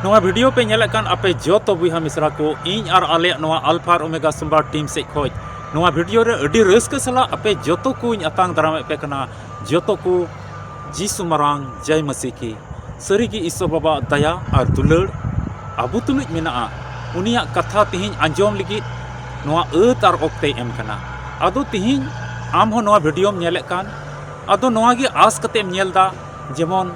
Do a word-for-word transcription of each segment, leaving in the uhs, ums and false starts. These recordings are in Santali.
ᱱᱚᱣᱟ video ᱯᱮ ᱧᱮᱞᱮᱫ ᱠᱟᱱ ᱟᱯᱮ ᱡᱚᱛᱚ ᱵᱚᱭᱦᱟ ᱢᱤᱥᱨᱟ ᱠᱚ, ᱤᱧ ᱟᱨ ᱟᱞᱮᱭᱟᱜ ᱱᱚᱣᱟ ᱟᱞᱯᱷᱟ ᱟᱨ ᱳᱢᱮᱜᱟ ᱥᱳᱢᱵᱟᱨ team ᱥᱮᱫ ᱠᱷᱚᱡ ᱱᱚᱣᱟ video ᱨᱮ ᱟᱹᱰᱤ ᱨᱟᱹᱥᱠᱟᱹ ᱥᱟᱞᱟᱜ ᱟᱯᱮ ᱡᱚᱛᱚ ᱠᱚᱧ ᱟᱛᱟᱝ ᱫᱟᱨᱟᱢᱮᱫ ᱯᱮ ᱠᱟᱱᱟ᱾ ᱡᱚᱛᱚ ᱠᱚ ᱡᱤᱥᱩ ᱢᱟᱨᱟᱝ ᱡᱟᱭ ᱢᱟᱹᱥᱤ ᱠᱤ᱾ ᱥᱟᱹᱨᱤᱜᱮ ᱤᱥᱚᱨ ᱵᱟᱵᱟᱣᱟᱜ ᱫᱟᱭᱟ ᱟᱨ ᱫᱩᱞᱟᱹᱲ ᱟᱵᱚ ᱛᱩᱞᱩᱡ ᱢᱮᱱᱟᱜᱼᱟ᱾ ᱩᱱᱤᱭᱟᱜ ᱠᱟᱛᱷᱟ ᱛᱮᱦᱮᱧ ᱟᱸᱡᱚᱢ ᱞᱟᱹᱜᱤᱫ ᱱᱚᱣᱟ ᱟᱹᱛ ᱟᱨ ᱚᱠᱛᱮᱭ ᱮᱢ ᱠᱟᱱᱟ᱾ ᱟᱫᱚ ᱛᱮᱦᱮᱧ ᱟᱢ ᱦᱚᱸ ᱱᱚᱣᱟ videoᱢ ᱧᱮᱞᱮᱫ ᱠᱟᱱ, ᱟᱫᱚ ᱱᱚᱣᱟ ᱜᱮ ᱟᱸᱥ ᱠᱟᱛᱮᱢ ᱧᱮᱞ ᱮᱫᱟ, ᱡᱮᱢᱚᱱ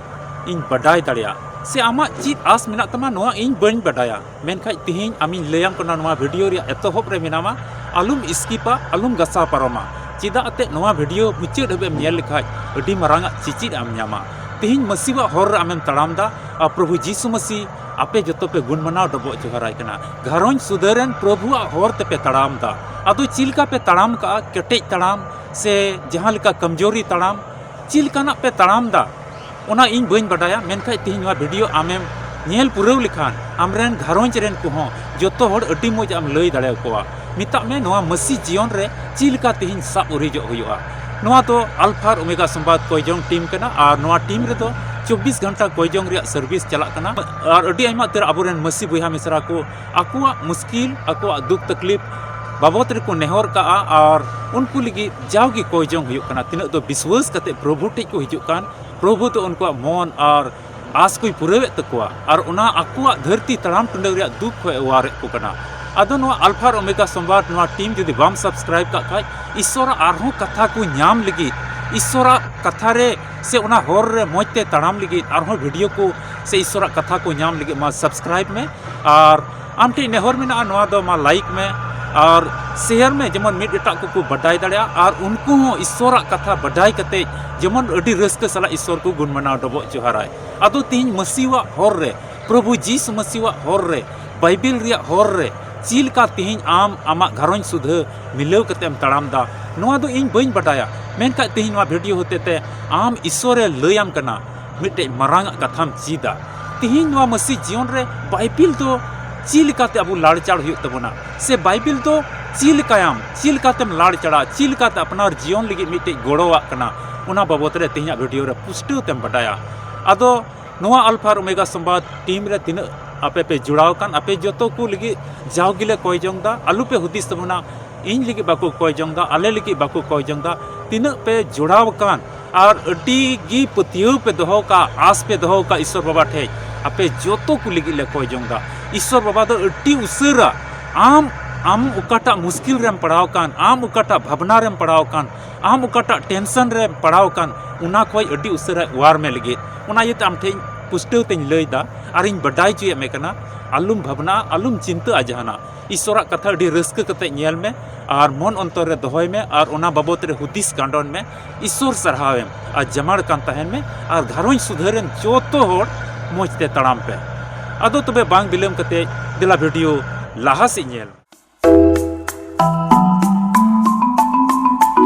ᱤᱧ ᱵᱟᱰᱟᱭ ᱫᱟᱲᱮᱭᱟᱜ ᱥᱮ ᱟᱢᱟᱜ ᱪᱮᱫ ᱟᱸᱥ ᱢᱮᱱᱟᱜ ᱛᱟᱢᱟ, ᱱᱚᱣᱟ ᱤᱧ ᱵᱟᱹᱧ ᱵᱟᱰᱟᱭᱟ᱾ ᱢᱮᱱᱠᱷᱟᱡ ᱛᱮᱦᱮᱧ ᱟᱢᱤᱧ ᱞᱟᱹᱭᱟᱢ ᱠᱟᱱᱟ, ᱱᱚᱣᱟ video ᱨᱮᱭᱟᱜ ᱮᱛᱚᱦᱚᱵ ᱨᱮ ᱢᱮᱱᱟᱢᱟ, ᱟᱞᱚᱢ skipᱟ, ᱟᱞᱚᱢ ᱜᱟᱥᱟᱣ ᱯᱟᱨᱚᱢᱟ᱾ ᱪᱮᱫᱟᱜ ᱮᱱᱛᱮᱫ ᱱᱚᱣᱟ video ᱢᱩᱪᱟᱹᱫ ᱦᱟᱹᱵᱤᱡ ᱮᱢ ᱧᱮᱞ ᱞᱮᱠᱷᱟᱡ ᱟᱹᱰᱤ ᱢᱟᱨᱟᱝ ᱟᱜ ᱪᱮᱪᱮᱫ ᱮᱢ ᱧᱟᱢᱟ᱾ ᱛᱮᱦᱮᱧ ᱢᱟᱹᱥᱤᱣᱟᱜ ᱦᱚᱨ ᱨᱮ ᱟᱢᱮᱢ ᱛᱟᱲᱟᱢ ᱫᱟ, ᱟᱨ ᱯᱨᱚᱵᱷᱩ ᱡᱤᱥᱩ ᱢᱟᱹᱥᱤ ᱟᱯᱮ ᱡᱚᱛᱚ ᱯᱮ ᱜᱩᱱ ᱢᱟᱱᱟᱣ ᱰᱚᱵᱚᱜ ᱡᱚᱦᱟᱨᱟᱭ ᱠᱟᱱᱟ᱾ ᱜᱷᱟᱨᱚᱸᱡᱽ ᱥᱩᱫᱷᱟᱹᱨ ᱨᱮᱱ ᱯᱨᱚᱵᱷᱩᱣᱟᱜ ᱦᱚᱨ ᱛᱮᱯᱮ ᱛᱟᱲᱟᱢ ᱫᱟ᱾ ᱟᱫᱚ ᱪᱮᱫ ᱞᱮᱠᱟ ᱯᱮ ᱛᱟᱲᱟᱢ ᱠᱟᱜᱼᱟ, ᱠᱮᱴᱮᱡ ᱛᱟᱲᱟᱢ ᱥᱮ ᱡᱟᱦᱟᱸ ᱞᱮᱠᱟ ᱠᱚᱢᱡᱳᱨᱤ ᱛᱟᱲᱟᱢ, ᱪᱮᱫ ᱞᱮᱠᱟᱱᱟᱜ ᱯᱮ ᱛᱟᱲᱟᱢ ᱫᱟ, ᱚᱱᱟ ᱤᱧ ᱵᱟᱹᱧ ᱵᱟᱰᱟᱭᱟ᱾ ᱢᱮᱱᱠᱷᱟᱡ ᱛᱮᱦᱮᱧ ᱱᱚᱣᱟ video ᱟᱢᱮᱢ ᱧᱮᱞ ᱯᱩᱨᱟᱹᱣ ᱞᱮᱠᱷᱟᱱ ᱟᱢᱨᱮᱱ ᱜᱷᱟᱨᱚᱸᱡᱽ ᱨᱮᱱ ᱠᱚᱦᱚᱸ ᱡᱚᱛᱚ ᱦᱚᱲ ᱟᱹᱰᱤ ᱢᱚᱡᱽ ᱮᱢ ᱞᱟᱹᱭ ᱫᱟᱲᱮᱭᱟᱠᱚᱣᱟ᱾ ᱢᱮᱛᱟᱜ ᱢᱮ ᱱᱚᱣᱟ ᱢᱟᱹᱥᱤ ᱡᱤᱭᱚᱱ ᱨᱮ ᱪᱮᱫ ᱞᱮᱠᱟ ᱛᱮᱦᱮᱧ ᱥᱟᱵ ᱩᱨᱤᱡᱚᱜ ᱦᱩᱭᱩᱜᱼᱟ᱾ ᱱᱚᱣᱟ ᱫᱚ ᱟᱞᱯᱷᱟ ᱟᱨ ᱳᱢᱮᱜᱟ ᱥᱚᱢᱵᱟᱫ ᱠᱚᱭᱡᱚᱝ team ᱠᱟᱱᱟ, ᱟᱨ ᱱᱚᱣᱟ team ᱨᱮᱫᱚ ᱪᱚᱵᱵᱤᱥ ᱜᱷᱚᱱᱴᱟ ᱠᱚᱭᱡᱚᱝ ᱨᱮᱭᱟᱜ service ᱪᱟᱞᱟᱜ ᱠᱟᱱᱟ᱾ ᱟᱨ ᱟᱹᱰᱤ ᱟᱭᱢᱟ ᱩᱛᱟᱹᱨ ᱟᱵᱚᱨᱮᱱ ᱢᱟᱹᱥᱤ ᱵᱚᱭᱦᱟ ᱢᱤᱥᱨᱟ ᱠᱚ ᱟᱠᱚᱣᱟᱜ ᱢᱩᱥᱠᱤᱞ, ᱟᱠᱚᱣᱟᱜ ᱫᱩᱠ ᱛᱟᱠᱞᱤᱯ ᱵᱟᱵᱚᱛ ᱨᱮᱠᱚ ᱱᱮᱦᱚᱨ ᱠᱟᱜᱼᱟ, ᱟᱨ ᱩᱱᱠᱩ ᱞᱟᱹᱜᱤᱫ ᱡᱟᱣᱜᱮ ᱠᱚᱭᱡᱚᱝ ᱦᱩᱭᱩᱜ ᱠᱟᱱᱟ᱾ ᱛᱤᱱᱟᱹᱜ ᱫᱚ ᱵᱤᱥᱣᱟᱹᱥ ᱠᱟᱛᱮ ᱯᱨᱚᱵᱷᱩ ᱴᱷᱮᱡ ᱠᱚ ᱦᱤᱡᱩᱜ ᱠᱟᱱ, ᱯᱨᱚᱵᱷᱩ ᱫᱚ ᱩᱱᱠᱩᱣᱟᱜ ᱢᱚᱱ ᱟᱨ ᱟᱸᱥ ᱠᱚᱭ ᱯᱩᱨᱟᱹᱣᱮᱫ ᱛᱟᱠᱚᱣᱟ, ᱟᱨ ᱚᱱᱟ ᱟᱠᱚᱣᱟᱜ ᱫᱷᱟᱹᱨᱛᱤ ᱛᱟᱲᱟᱢ ᱴᱩᱰᱟᱹᱜ ᱨᱮᱭᱟᱜ ᱫᱩᱠ ᱠᱷᱚᱡ ᱚᱣᱟᱨᱮᱫ ᱠᱚ ᱠᱟᱱᱟ᱾ ᱟᱫᱚ ᱱᱚᱣᱟ ᱟᱞᱯᱷᱟ ᱟᱨ ᱳᱢᱮᱜᱟ ᱥᱚᱢᱵᱟᱫ ᱱᱚᱣᱟ team ᱡᱩᱫᱤ ᱵᱟᱢ subscribe ᱠᱟᱜ ᱠᱷᱟᱡ, ᱤᱥᱥᱚᱨᱟᱜ ᱟᱨᱦᱚᱸ ᱠᱟᱛᱷᱟ ᱠᱚ ᱧᱟᱢ ᱞᱟᱹᱜᱤᱫ, ᱤᱥᱥᱚᱨᱟᱜ ᱠᱟᱛᱷᱟ ᱨᱮ ᱥᱮ ᱚᱱᱟ ᱦᱚᱨ ᱨᱮ ᱢᱚᱡᱽ ᱛᱮ ᱛᱟᱲᱟᱢ ᱞᱟᱹᱜᱤᱫ, ᱟᱨᱦᱚᱸ video ᱠᱚ ᱥᱮ ᱤᱥᱥᱚᱨᱟᱜ ᱠᱟᱛᱷᱟ ᱠᱚ ᱧᱟᱢ ᱞᱟᱹᱜᱤᱫ ᱢᱟ subscribe ᱢᱮ᱾ ᱟᱨ ᱟᱢ ᱴᱷᱮᱱ ᱱᱮᱦᱚᱨ ᱢᱮᱱᱟᱜᱼᱟ, ᱱᱚᱣᱟ ᱫᱚ ᱢᱟ like ᱢᱮ ᱟᱨ share ᱢᱮ, ᱡᱮᱢᱚᱱ ᱢᱤᱫ ᱮᱴᱟᱜ ᱠᱚᱠᱚ ᱵᱟᱰᱟᱭ ᱫᱟᱲᱮᱭᱟᱜᱼᱟ ᱟᱨ ᱩᱱᱠᱩ ᱦᱚᱸ ᱤᱥᱥᱚᱨᱟᱜ ᱠᱟᱛᱷᱟ ᱵᱟᱰᱟᱭ ᱠᱟᱛᱮ ᱡᱮᱢᱚᱱ ᱟᱹᱰᱤ ᱨᱟᱹᱥᱠᱟᱹ ᱥᱟᱞᱟᱜ ᱤᱥᱥᱚᱨ ᱠᱚ ᱜᱩᱱ ᱢᱟᱱᱟᱣ ᱰᱚᱵᱚᱜ ᱡᱚᱦᱟᱨᱟᱭ᱾ ᱟᱫᱚ ᱛᱤᱦᱤᱧ ᱢᱟᱹᱥᱤᱣᱟᱜ ᱦᱚᱨ ᱨᱮ, ᱯᱨᱚᱵᱷᱩ ᱡᱤᱥᱩ ᱢᱟᱹᱥᱤᱣᱟᱜ ᱦᱚᱨ ᱨᱮ, ᱵᱟᱭᱵᱮᱞ ᱨᱮᱭᱟᱜ ᱦᱚᱨ ᱨᱮ ᱪᱮᱫ ᱞᱮᱠᱟ ᱛᱤᱦᱤᱧ ᱟᱢ ᱟᱢᱟᱜ ᱜᱷᱟᱨᱚᱸᱡᱽ ᱥᱩᱫᱷᱟᱹ ᱢᱤᱞᱟᱹᱣ ᱠᱟᱛᱮ ᱮᱢ ᱛᱟᱲᱟᱢ ᱫᱟ, ᱱᱚᱣᱟ ᱫᱚ ᱤᱧ ᱵᱟᱹᱧ ᱵᱟᱰᱟᱭᱟ᱾ ᱢᱮᱱᱠᱷᱟᱡ ᱛᱤᱦᱤᱧ ᱱᱚᱣᱟ video ᱦᱚᱛᱮ ᱛᱮ ᱟᱢ ᱤᱥᱥᱚᱨᱮ ᱞᱟᱹᱭᱟᱢ ᱠᱟᱱᱟ, ᱢᱤᱫᱴᱮᱡ ᱢᱟᱨᱟᱝ ᱟᱜ ᱠᱟᱛᱷᱟᱢ ᱪᱮᱫᱟ᱾ ᱛᱤᱦᱤᱧ ᱱᱚᱣᱟ ᱢᱟᱹᱥᱤ ᱡᱤᱭᱚᱱ ᱨᱮ ᱵᱟᱭᱵᱮᱞ ᱫᱚ ᱪᱮᱫ ᱞᱮᱠᱟᱛᱮ ᱟᱵᱚ ᱞᱟᱲᱪᱟᱲ ᱦᱩᱭᱩᱜ ᱛᱟᱵᱚᱱᱟ, ᱥᱮ ᱵᱟᱭᱵᱮᱞ ᱫᱚ ᱪᱮᱫ ᱞᱮᱠᱟᱭᱟᱢ, ᱪᱮᱫ ᱞᱮᱠᱟᱛᱮᱢ ᱞᱟᱲᱪᱟᱲᱟ, ᱪᱮᱫ ᱞᱮᱠᱟᱛᱮ ᱟᱯᱱᱟᱨ ᱡᱤᱭᱚᱱ ᱞᱟᱹᱜᱤᱫ ᱢᱤᱫᱴᱮᱡ ᱜᱚᱲᱚᱣᱟᱜ ᱠᱟᱱᱟ, ᱚᱱᱟ ᱵᱟᱵᱚᱛ ᱨᱮ ᱛᱮᱦᱮᱧᱟᱜ video ᱨᱮ ᱯᱩᱥᱴᱟᱹᱣ ᱛᱮᱢ ᱵᱟᱰᱟᱭᱟ᱾ ᱟᱫᱚ ᱱᱚᱣᱟ ᱟᱞᱯᱷᱟ ᱟᱨ ᱳᱢᱮᱜᱟ ᱥᱚᱢᱵᱟᱫ ᱴᱤᱢ ᱨᱮ ᱛᱤᱱᱟᱹᱜ ᱟᱯᱮ ᱯᱮ ᱡᱚᱲᱟᱣ ᱟᱠᱟᱱ, ᱟᱯᱮ ᱡᱚᱛᱚ ᱠᱚ ᱞᱟᱹᱜᱤᱫ ᱡᱟᱣ ᱜᱮᱞᱮ ᱠᱚᱭ ᱡᱚᱝ ᱮᱫᱟ, ᱟᱞᱚ ᱯᱮ ᱦᱩᱫᱤᱥ ᱛᱟᱵᱚᱱᱟ ᱤᱧ ᱞᱟᱹᱜᱤᱫ ᱵᱟᱠᱚ ᱠᱚᱭ ᱡᱚᱝ ᱮᱫᱟ, ᱟᱞᱮ ᱞᱟᱹᱜᱤᱫ ᱵᱟᱠᱚ ᱠᱚᱭ ᱡᱚᱝ ᱮᱫᱟ᱾ ᱛᱤᱱᱟᱹᱜ ᱯᱮ ᱡᱚᱲᱟᱣ ᱟᱠᱟᱱ ᱟᱨ ᱟᱹᱰᱤ ᱜᱮ ᱯᱟᱹᱛᱭᱟᱹᱣ ᱯᱮ ᱫᱚᱦᱚ ᱠᱟᱜ, ᱟᱥ ᱯᱮ ᱫᱚᱦᱚ ᱠᱟᱜ ᱤᱥᱚᱨ ᱵᱟᱵᱟ ᱴᱷᱮᱡ, ᱟᱯᱮ ᱡᱚᱛᱚ ᱠᱚ ᱞᱟᱹᱜᱤᱫ ᱞᱮ ᱠᱚᱭ ᱡᱚᱝ ᱮᱫᱟ᱾ ᱤᱥᱚᱨ ᱵᱟᱵᱟ ᱫᱚ ᱟᱹᱰᱤ ᱩᱥᱟᱹᱨᱟ ᱟᱢ, ᱟᱢ ᱚᱠᱟᱴᱟᱜ ᱢᱩᱥᱠᱤᱞ ᱨᱮᱢ ᱯᱟᱲᱟᱣ ᱟᱠᱟᱱ, ᱟᱢ ᱚᱠᱟᱴᱟᱜ ᱵᱷᱟᱵᱽᱱᱟ ᱨᱮᱢ ᱯᱟᱲᱟᱣ ᱟᱠᱟᱱ, ᱟᱢ ᱚᱠᱟᱴᱟᱜ ᱴᱮᱱᱥᱚᱱ ᱨᱮᱢ ᱯᱟᱲᱟᱣ ᱟᱠᱟᱱ, ᱚᱱᱟ ᱠᱷᱚᱡ ᱟᱹᱰᱤ ᱩᱥᱟᱹᱨᱟᱭ ᱚᱣᱟᱨ ᱢᱮ ᱞᱟᱹᱜᱤᱫ᱾ ᱚᱱᱟ ᱤᱭᱟᱹᱛᱮ ᱟᱢ ᱴᱷᱮᱱ ᱯᱩᱥᱴᱟᱹᱣ ᱛᱮᱧ ᱞᱟᱹᱭ ᱮᱫᱟ ᱟᱨᱤᱧ ᱵᱟᱰᱟᱭ ᱦᱚᱪᱚᱭᱮᱫ ᱢᱮ ᱠᱟᱱᱟ, ᱟᱞᱚᱢ ᱵᱷᱟᱵᱽᱱᱟᱜᱼᱟ, ᱟᱞᱚᱢ ᱪᱤᱱᱛᱟᱹᱜᱼᱟ ᱡᱟᱦᱟᱱᱟᱜ᱾ ᱤᱥᱚᱨᱟᱜ ᱠᱟᱛᱷᱟ ᱟᱹᱰᱤ ᱨᱟᱹᱥᱠᱟᱹ ᱠᱟᱛᱮ ᱧᱮᱞ ᱢᱮ ᱟᱨ ᱢᱚᱱ ᱚᱱᱛᱚᱨ ᱨᱮ ᱫᱚᱦᱚᱭ ᱢᱮ ᱟᱨ ᱚᱱᱟ ᱵᱟᱵᱚᱛ ᱨᱮ ᱦᱩᱫᱤᱥ ᱜᱟᱸᱰᱚᱱ ᱢᱮ᱾ ᱤᱥᱚᱨ ᱥᱟᱨᱦᱟᱣᱮᱢ ᱟᱨ ᱡᱟᱢᱟᱲ ᱠᱟᱱ ᱛᱟᱦᱮᱱ ᱢᱮ ᱟᱨ ᱜᱷᱟᱨᱚᱸᱡᱽ ᱥᱩᱫᱷᱟᱹᱨᱮᱱ ᱡᱚᱛᱚ ᱦᱚᱲ ᱢᱚᱡᱽ ᱛᱮ ᱛᱟᱲᱟᱢ ᱯᱮ᱾ ᱟᱫᱚ ᱛᱚᱵᱮ ᱵᱟᱝ ᱵᱤᱞᱚᱢ ᱠᱟᱛᱮ ᱫᱮᱞᱟ ᱵᱷᱤᱰᱤᱭᱳ ᱞᱟᱦᱟ ᱥᱮᱫ ᱧᱮᱞ ᱢᱮ᱾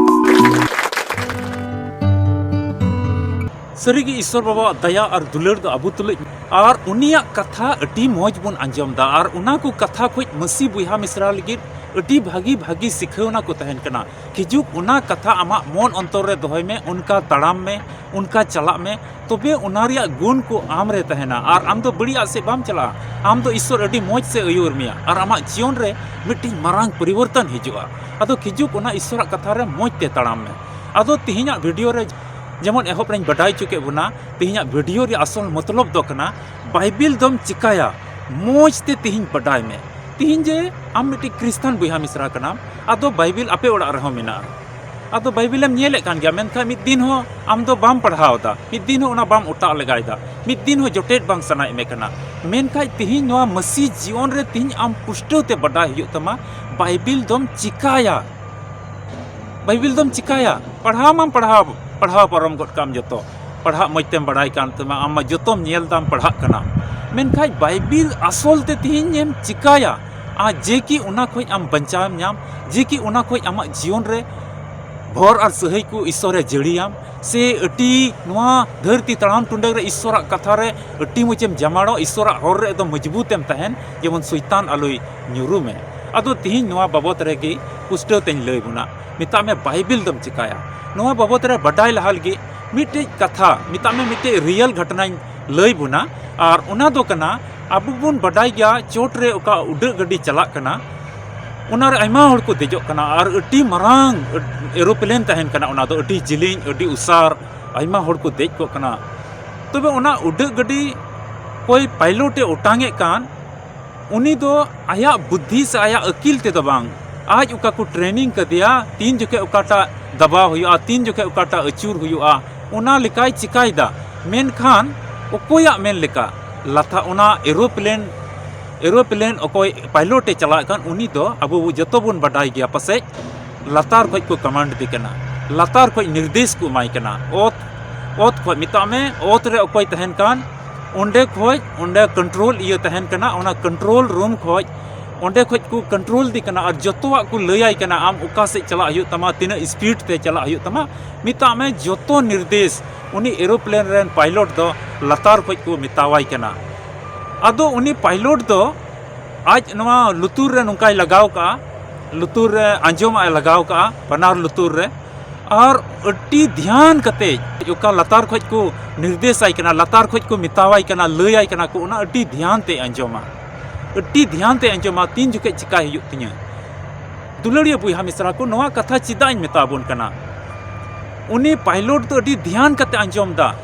ᱥᱟᱹᱨᱤᱜᱮ ᱤᱥᱚᱨ ᱵᱟᱵᱟᱣᱟᱜ ᱫᱟᱭᱟ ᱟᱨ ᱫᱩᱞᱟᱹᱲ ᱫᱚ ᱟᱵᱚ ᱛᱩᱞᱩᱡ, ᱟᱨ ᱩᱱᱤᱭᱟᱜ ᱠᱟᱛᱷᱟ ᱟᱹᱰᱤ ᱢᱚᱡᱽ ᱵᱚᱱ ᱟᱸᱡᱚᱢ ᱮᱫᱟ, ᱟᱨ ᱚᱱᱟ ᱠᱚ ᱠᱟᱛᱷᱟ ᱠᱷᱚᱡ ᱢᱟᱹᱥᱤ ᱵᱚᱭᱦᱟ ᱢᱤᱥᱨᱟ ᱞᱟᱹᱜᱤᱫ ᱟᱹᱰᱤ ᱵᱷᱟᱹᱜᱤ ᱵᱷᱟᱹᱜᱤ ᱥᱤᱠᱷᱟᱹᱣᱱᱟ ᱠᱚ ᱛᱟᱦᱮᱱ ᱠᱟᱱᱟ᱾ ᱠᱷᱤᱡᱩᱜ ᱚᱱᱟ ᱠᱟᱛᱷᱟ ᱟᱢᱟᱜ ᱢᱚᱱ ᱚᱱᱛᱚᱨ ᱨᱮ ᱫᱚᱦᱚᱭ ᱢᱮ, ᱚᱱᱠᱟ ᱛᱟᱲᱟᱢ ᱢᱮ, ᱚᱱᱠᱟ ᱪᱟᱞᱟᱜ ᱢᱮ, ᱛᱚᱵᱮ ᱚᱱᱟ ᱨᱮᱭᱟᱜ ᱜᱩᱱ ᱠᱚ ᱟᱢ ᱨᱮ ᱛᱟᱦᱮᱱᱟ ᱟᱨ ᱟᱢ ᱫᱚ ᱵᱟᱹᱲᱤᱡᱟᱜ ᱥᱮᱫ ᱵᱟᱢ ᱪᱟᱞᱟᱜᱼᱟ᱾ ᱟᱢ ᱫᱚ ᱤᱥᱚᱨ ᱟᱹᱰᱤ ᱢᱚᱡᱽ ᱥᱮᱫ ᱟᱹᱭᱩᱨ ᱢᱮᱭᱟ ᱟᱨ ᱟᱢᱟᱜ ᱡᱤᱭᱚᱱ ᱨᱮ ᱢᱤᱫᱴᱤᱡ ᱢᱟᱨᱟᱝ ᱯᱚᱨᱤᱵᱚᱨᱛᱚᱱ ᱦᱤᱡᱩᱜᱼᱟ᱾ ᱟᱫᱚ ᱠᱷᱤᱡᱩᱜ ᱚᱱᱟ ᱤᱥᱚᱨᱟᱜ ᱠᱟᱛᱷᱟ ᱨᱮ ᱢᱚᱡᱽ ᱛᱮ ᱛᱟᱲᱟᱢ ᱢᱮ᱾ ᱟᱫᱚ ᱛᱮᱦᱮᱧᱟᱜ ᱵᱷᱤᱰᱤᱭᱳ ᱨᱮ ᱡᱮᱢᱚᱱ ᱮᱦᱚᱵ ᱨᱮᱧ ᱵᱟᱰᱟᱭ ᱦᱚᱪᱚ ᱠᱮᱫ ᱵᱚᱱᱟ, ᱛᱮᱦᱮᱧᱟᱜ ᱵᱷᱤᱰᱤᱭᱳ ᱨᱮᱭᱟᱜ ᱟᱥᱚᱞ ᱢᱚᱛᱞᱚᱵ ᱫᱚ ᱠᱟᱱᱟ, ᱵᱟᱭᱵᱮᱞ ᱫᱚᱢ ᱪᱤᱠᱟᱭᱟ, ᱢᱚᱡᱽ ᱛᱮ ᱛᱮᱦᱮᱧ ᱵᱟᱰᱟᱭ ᱢᱮ᱾ ᱛᱮᱦᱮᱧ ᱡᱮ ᱟᱢ ᱢᱤᱫᱴᱤᱡ ᱠᱷᱨᱤᱥᱴᱟᱱ ᱵᱚᱭᱦᱟ ᱢᱤᱥᱨᱟ ᱠᱟᱱᱟᱢ, ᱟᱫᱚ ᱵᱟᱭᱵᱮᱞ ᱟᱯᱮ ᱚᱲᱟᱜ ᱨᱮᱦᱚᱸ ᱢᱮᱱᱟᱜᱼᱟ, ᱟᱫᱚ ᱵᱟᱭᱵᱮᱞᱮᱢ ᱧᱮᱞᱮᱫ ᱠᱟᱱ ᱜᱮᱭᱟ, ᱢᱮᱱᱠᱷᱟᱱ ᱢᱤᱫ ᱫᱤᱱ ᱦᱚᱸ ᱟᱢ ᱫᱚ ᱵᱟᱢ ᱯᱟᱲᱦᱟᱣ ᱮᱫᱟ, ᱢᱤᱫ ᱫᱤᱱ ᱦᱚᱸ ᱚᱱᱟ ᱵᱟᱢ ᱚᱴᱟᱜ ᱞᱮᱜᱟᱭᱮᱫᱟ, ᱢᱤᱫ ᱫᱤᱱ ᱦᱚᱸ ᱡᱚᱴᱮᱫ ᱵᱟᱝ ᱥᱟᱱᱟᱭᱮᱫ ᱢᱮ ᱠᱟᱱᱟ᱾ ᱢᱮᱱᱠᱷᱟᱱ ᱛᱮᱦᱮᱧ ᱱᱚᱣᱟ ᱢᱟᱹᱥᱤ ᱡᱤᱭᱚᱱ ᱨᱮ ᱛᱮᱦᱮᱧ ᱟᱢ ᱯᱩᱥᱴᱟᱹᱣ ᱛᱮ ᱵᱟᱰᱟᱭ ᱦᱩᱭᱩᱜ ᱛᱟᱢᱟ, ᱵᱟᱭᱵᱮᱞ ᱫᱚᱢ ᱪᱤᱠᱟᱭᱟ? ᱵᱟᱭᱵᱮᱞ ᱫᱚᱢ ᱪᱤᱠᱟᱭᱟ? ᱯᱟᱲᱦᱟᱣ ᱢᱟᱢ ᱯᱟᱲᱦᱟᱣ, ᱯᱟᱲᱦᱟᱣ ᱯᱟᱨᱚᱢ ᱜᱚᱫ ᱠᱟᱜᱼᱟᱢ ᱡᱚᱛᱚ, ᱯᱟᱲᱦᱟᱜ ᱢᱚᱡᱽ ᱛᱮᱢ ᱵᱟᱲᱟᱭ ᱠᱟᱱ ᱛᱟᱢᱟ, ᱟᱢ ᱢᱟ ᱡᱚᱛᱚᱢ ᱧᱮᱞ ᱫᱟᱢ, ᱯᱟᱲᱦᱟᱜ ᱠᱟᱱᱟᱢ, ᱢᱮᱱᱠᱷᱟᱱ ᱵᱟᱭᱵᱮᱞ ᱟᱥᱚᱞ ᱛᱮ ᱛᱮᱦᱮᱧ ᱮᱢ ᱪᱤᱠᱟᱭᱟ? ᱟᱨ ᱡᱮ ᱠᱤ ᱚᱱᱟ ᱠᱷᱚᱡ ᱟᱢ ᱵᱟᱧᱪᱟᱣ ᱮᱢ ᱧᱟᱢ, ᱡᱮ ᱠᱤ ᱚᱱᱟ ᱠᱷᱚᱡ ᱟᱢᱟᱜ ᱡᱤᱭᱚᱱ ᱨᱮ ᱵᱷᱚᱨ ᱟᱨ ᱥᱟᱹᱦᱟᱹᱭ ᱠᱚ ᱤᱥᱚᱨᱮ ᱡᱟᱹᱲᱤᱭᱟᱢ, ᱥᱮ ᱟᱹᱰᱤ ᱱᱚᱣᱟ ᱫᱷᱟᱹᱨᱛᱤ ᱛᱟᱲᱟᱢ ᱴᱩᱰᱟᱹᱝ ᱨᱮ ᱤᱥᱚᱨᱟᱜ ᱠᱟᱛᱷᱟ ᱨᱮ ᱟᱹᱰᱤ ᱢᱚᱡᱮᱢ ᱡᱟᱢᱟᱲᱚᱜ, ᱤᱥᱚᱨᱟᱜ ᱦᱚᱨ ᱨᱮ ᱮᱠᱫᱚᱢ ᱢᱚᱡᱽᱵᱩᱛ ᱮᱢ ᱛᱟᱦᱮᱱ, ᱡᱮᱢᱚᱱ ᱥᱚᱭᱛᱟᱱ ᱟᱞᱚᱭ ᱧᱩᱨᱩ ᱢᱮ᱾ ᱟᱫᱚ ᱛᱤᱦᱤᱧ ᱱᱚᱣᱟ ᱵᱟᱵᱚᱛ ᱨᱮᱜᱮ ᱯᱩᱥᱴᱟᱹᱣ ᱛᱮᱧ ᱞᱟᱹᱭ ᱵᱚᱱᱟ᱾ ᱢᱮᱛᱟᱜ ᱢᱮ ᱵᱟᱭᱵᱮᱞ ᱫᱚᱢ ᱪᱤᱠᱟᱭᱟ? ᱱᱚᱣᱟ ᱵᱟᱵᱚᱛ ᱨᱮ ᱵᱟᱰᱟᱭ ᱞᱟᱦᱟ ᱞᱟᱹᱜᱤᱫ ᱢᱤᱫᱴᱮᱡ ᱠᱟᱛᱷᱟ, ᱢᱮᱛᱟᱜ ᱢᱮ ᱢᱤᱫᱴᱮᱡ ᱨᱤᱭᱮᱞ ᱜᱷᱚᱴᱚᱱᱟᱧ ᱞᱟᱹᱭ ᱵᱚᱱᱟ᱾ ᱟᱨ ᱚᱱᱟ ᱫᱚ ᱠᱟᱱᱟ, ᱟᱵᱚ ᱵᱚᱱ ᱵᱟᱰᱟᱭ ᱜᱮᱭᱟ ᱪᱚᱴ ᱨᱮ ᱚᱠᱟ ᱩᱰᱟᱹᱜ ᱜᱟᱹᱰᱤ ᱪᱟᱞᱟᱜ ᱠᱟᱱᱟ, ᱚᱱᱟ ᱨᱮ ᱟᱭᱢᱟ ᱦᱚᱲ ᱠᱚ ᱫᱮᱡᱚᱜ ᱠᱟᱱᱟ ᱟᱨ ᱟᱹᱰᱤ ᱢᱟᱨᱟᱝ ᱮᱨᱳᱯᱞᱮᱱ ᱛᱟᱦᱮᱱ ᱠᱟᱱᱟ᱾ ᱚᱱᱟ ᱫᱚ ᱟᱹᱰᱤ ᱡᱤᱞᱤᱧ, ᱟᱹᱰᱤ ᱩᱥᱟᱨ, ᱟᱭᱢᱟ ᱦᱚᱲ ᱠᱚ ᱫᱮᱡ ᱠᱚᱜ ᱠᱟᱱᱟ᱾ ᱛᱚᱵᱮ ᱚᱱᱟ ᱩᱰᱟᱹᱜ ᱜᱟᱹᱰᱤ ᱚᱠᱚᱭ ᱯᱟᱭᱞᱚᱴ ᱮ ᱚᱴᱟᱝ ᱮᱫ ᱠᱟᱱ, ᱩᱱᱤ ᱫᱚ ᱟᱭᱟᱜ ᱵᱩᱫᱽᱫᱷᱤ ᱥᱮ ᱟᱭᱟᱜ ᱟᱹᱠᱤᱞ ᱛᱮᱫᱚ ᱵᱟᱝ, ᱟᱡ ᱚᱠᱟ ᱠᱚ ᱴᱨᱮᱱᱤᱝ ᱠᱟᱫᱮᱭᱟ, ᱛᱤᱱ ᱡᱚᱠᱷᱮᱡ ᱚᱠᱟᱴᱟᱜ ᱫᱟᱵᱟᱣ ᱦᱩᱭᱩᱜᱼᱟ, ᱛᱤᱱ ᱡᱚᱠᱷᱮᱡ ᱚᱠᱟᱴᱟᱜ ᱟᱹᱪᱩᱨ ᱦᱩᱭᱩᱜᱼᱟ, ᱚᱱᱟ ᱞᱮᱠᱟᱭ ᱪᱤᱠᱟᱭᱮᱫᱟ᱾ ᱢᱮᱱᱠᱷᱟᱱ ᱚᱠᱚᱭᱟᱜ ᱢᱮᱱ ᱞᱮᱠᱟ? ᱞᱟᱛᱷᱟ ᱚᱱᱟ ᱮᱨᱳᱯᱞᱮᱱ, ᱮᱨᱳᱯᱞᱮᱱ ᱚᱠᱚᱭ ᱯᱟᱭᱞᱚᱴ ᱮ ᱪᱟᱞᱟᱜ ᱠᱟᱱ, ᱩᱱᱤ ᱫᱚ ᱟᱵᱚ ᱡᱚᱛᱚ ᱵᱚᱱ ᱵᱟᱰᱟᱭ ᱜᱮᱭᱟ ᱯᱟᱥᱮᱡ ᱞᱟᱛᱟᱨ ᱠᱷᱚᱡ ᱠᱚ ᱠᱚᱢᱟᱱᱰ ᱫᱮ ᱠᱟᱱᱟ, ᱞᱟᱛᱟᱨ ᱠᱷᱚᱡ ᱱᱤᱨᱫᱮᱥ ᱠᱚ ᱮᱢᱟᱭ ᱠᱟᱱᱟ᱾ ᱚᱛ, ᱚᱛ ᱠᱷᱚᱡ ᱢᱮᱛᱟᱜ ᱢᱮ, ᱚᱛ ᱨᱮ ᱚᱠᱚᱭ ᱛᱟᱦᱮᱱ ᱠᱟᱱ, ᱚᱸᱰᱮ ᱠᱷᱚᱡ, ᱚᱸᱰᱮ ᱠᱚᱱᱴᱨᱳᱞ ᱤᱭᱟᱹ ᱛᱟᱦᱮᱱ ᱠᱟᱱᱟ, ᱚᱱᱟ ᱠᱚᱱᱴᱨᱳᱞ ᱨᱩᱢ ᱠᱷᱚᱡ, ᱚᱸᱰᱮ ᱠᱷᱚᱡ ᱠᱚ ᱠᱚᱱᱴᱨᱳᱞ ᱫᱮ ᱠᱟᱱᱟ ᱟᱨ ᱡᱚᱛᱚᱣᱟᱜ ᱠᱚ ᱞᱟᱹᱭᱟᱭ ᱠᱟᱱᱟ, ᱟᱢ ᱚᱠᱟ ᱥᱮᱫ ᱪᱟᱞᱟᱜ ᱦᱩᱭᱩᱜ ᱛᱟᱢᱟ, ᱛᱤᱱᱟᱹᱜ ᱥᱯᱤᱰ ᱛᱮ ᱪᱟᱞᱟᱜ ᱦᱩᱭᱩᱜ ᱛᱟᱢᱟ᱾ ᱢᱮᱛᱟᱜ ᱢᱮ, ᱡᱚᱛᱚ ᱱᱤᱨᱫᱮᱥ ᱩᱱᱤ ᱮᱨᱳᱯᱞᱮᱱ ᱨᱮᱱ ᱯᱟᱭᱞᱚᱴ ᱫᱚ ᱞᱟᱛᱟᱨ ᱠᱷᱚᱡ ᱠᱚ ᱢᱮᱛᱟᱣᱟᱭ ᱠᱟᱱᱟ᱾ ᱟᱫᱚ ᱩᱱᱤ ᱯᱟᱭᱞᱚᱴ ᱫᱚ ᱟᱡ ᱱᱚᱣᱟ ᱞᱩᱛᱩᱨ ᱨᱮ ᱱᱚᱝᱠᱟᱭ ᱞᱟᱜᱟᱣ ᱠᱟᱜᱼᱟ, ᱞᱩᱛᱩᱨ ᱨᱮ ᱟᱸᱡᱚᱢᱟᱜ ᱮ ᱞᱟᱜᱟᱣ ᱠᱟᱜᱼᱟ, ᱵᱟᱱᱟᱨ ᱞᱩᱛᱩᱨ ᱨᱮ᱾ ᱟᱨ ᱟᱹᱰᱤ ᱫᱷᱮᱭᱟᱱ ᱠᱟᱛᱮ ᱚᱠᱟ ᱞᱟᱛᱟᱨ ᱠᱷᱚᱡ ᱠᱚ ᱱᱤᱨᱫᱮᱥᱟᱭ ᱠᱟᱱᱟ, ᱞᱟᱛᱟᱨ ᱠᱷᱚᱡ ᱠᱚ ᱢᱮᱛᱟᱣᱟᱭ ᱠᱟᱱᱟ, ᱞᱟᱹᱭᱟᱭ ᱠᱟᱱᱟ ᱠᱚ, ᱚᱱᱟ ᱟᱹᱰᱤ ᱫᱷᱮᱭᱟᱱ ᱛᱮ ᱟᱸᱡᱚᱢᱟ, ᱟᱹᱰᱤ ᱫᱷᱮᱭᱟᱱ ᱛᱮ ᱟᱸᱡᱚᱢᱟ, ᱛᱤᱱ ᱡᱚᱠᱷᱮᱡ ᱪᱤᱠᱟᱭ ᱦᱩᱭᱩᱜ ᱛᱤᱧᱟᱹ᱾ ᱫᱩᱞᱟᱹᱲᱤᱭᱟᱹ ᱵᱚᱭᱦᱟ ᱢᱤᱥᱨᱟ ᱠᱚ, ᱱᱚᱣᱟ ᱠᱟᱛᱷᱟ ᱪᱮᱫᱟᱜ ᱤᱧ ᱢᱮᱛᱟ ᱵᱚᱱ ᱠᱟᱱᱟ? ᱩᱱᱤ ᱯᱟᱭᱞᱚᱴ ᱫᱚ ᱟᱹᱰᱤ ᱫᱷᱮᱭᱟᱱ ᱠᱟᱛᱮ ᱟᱸᱡᱚᱢ ᱫᱟ,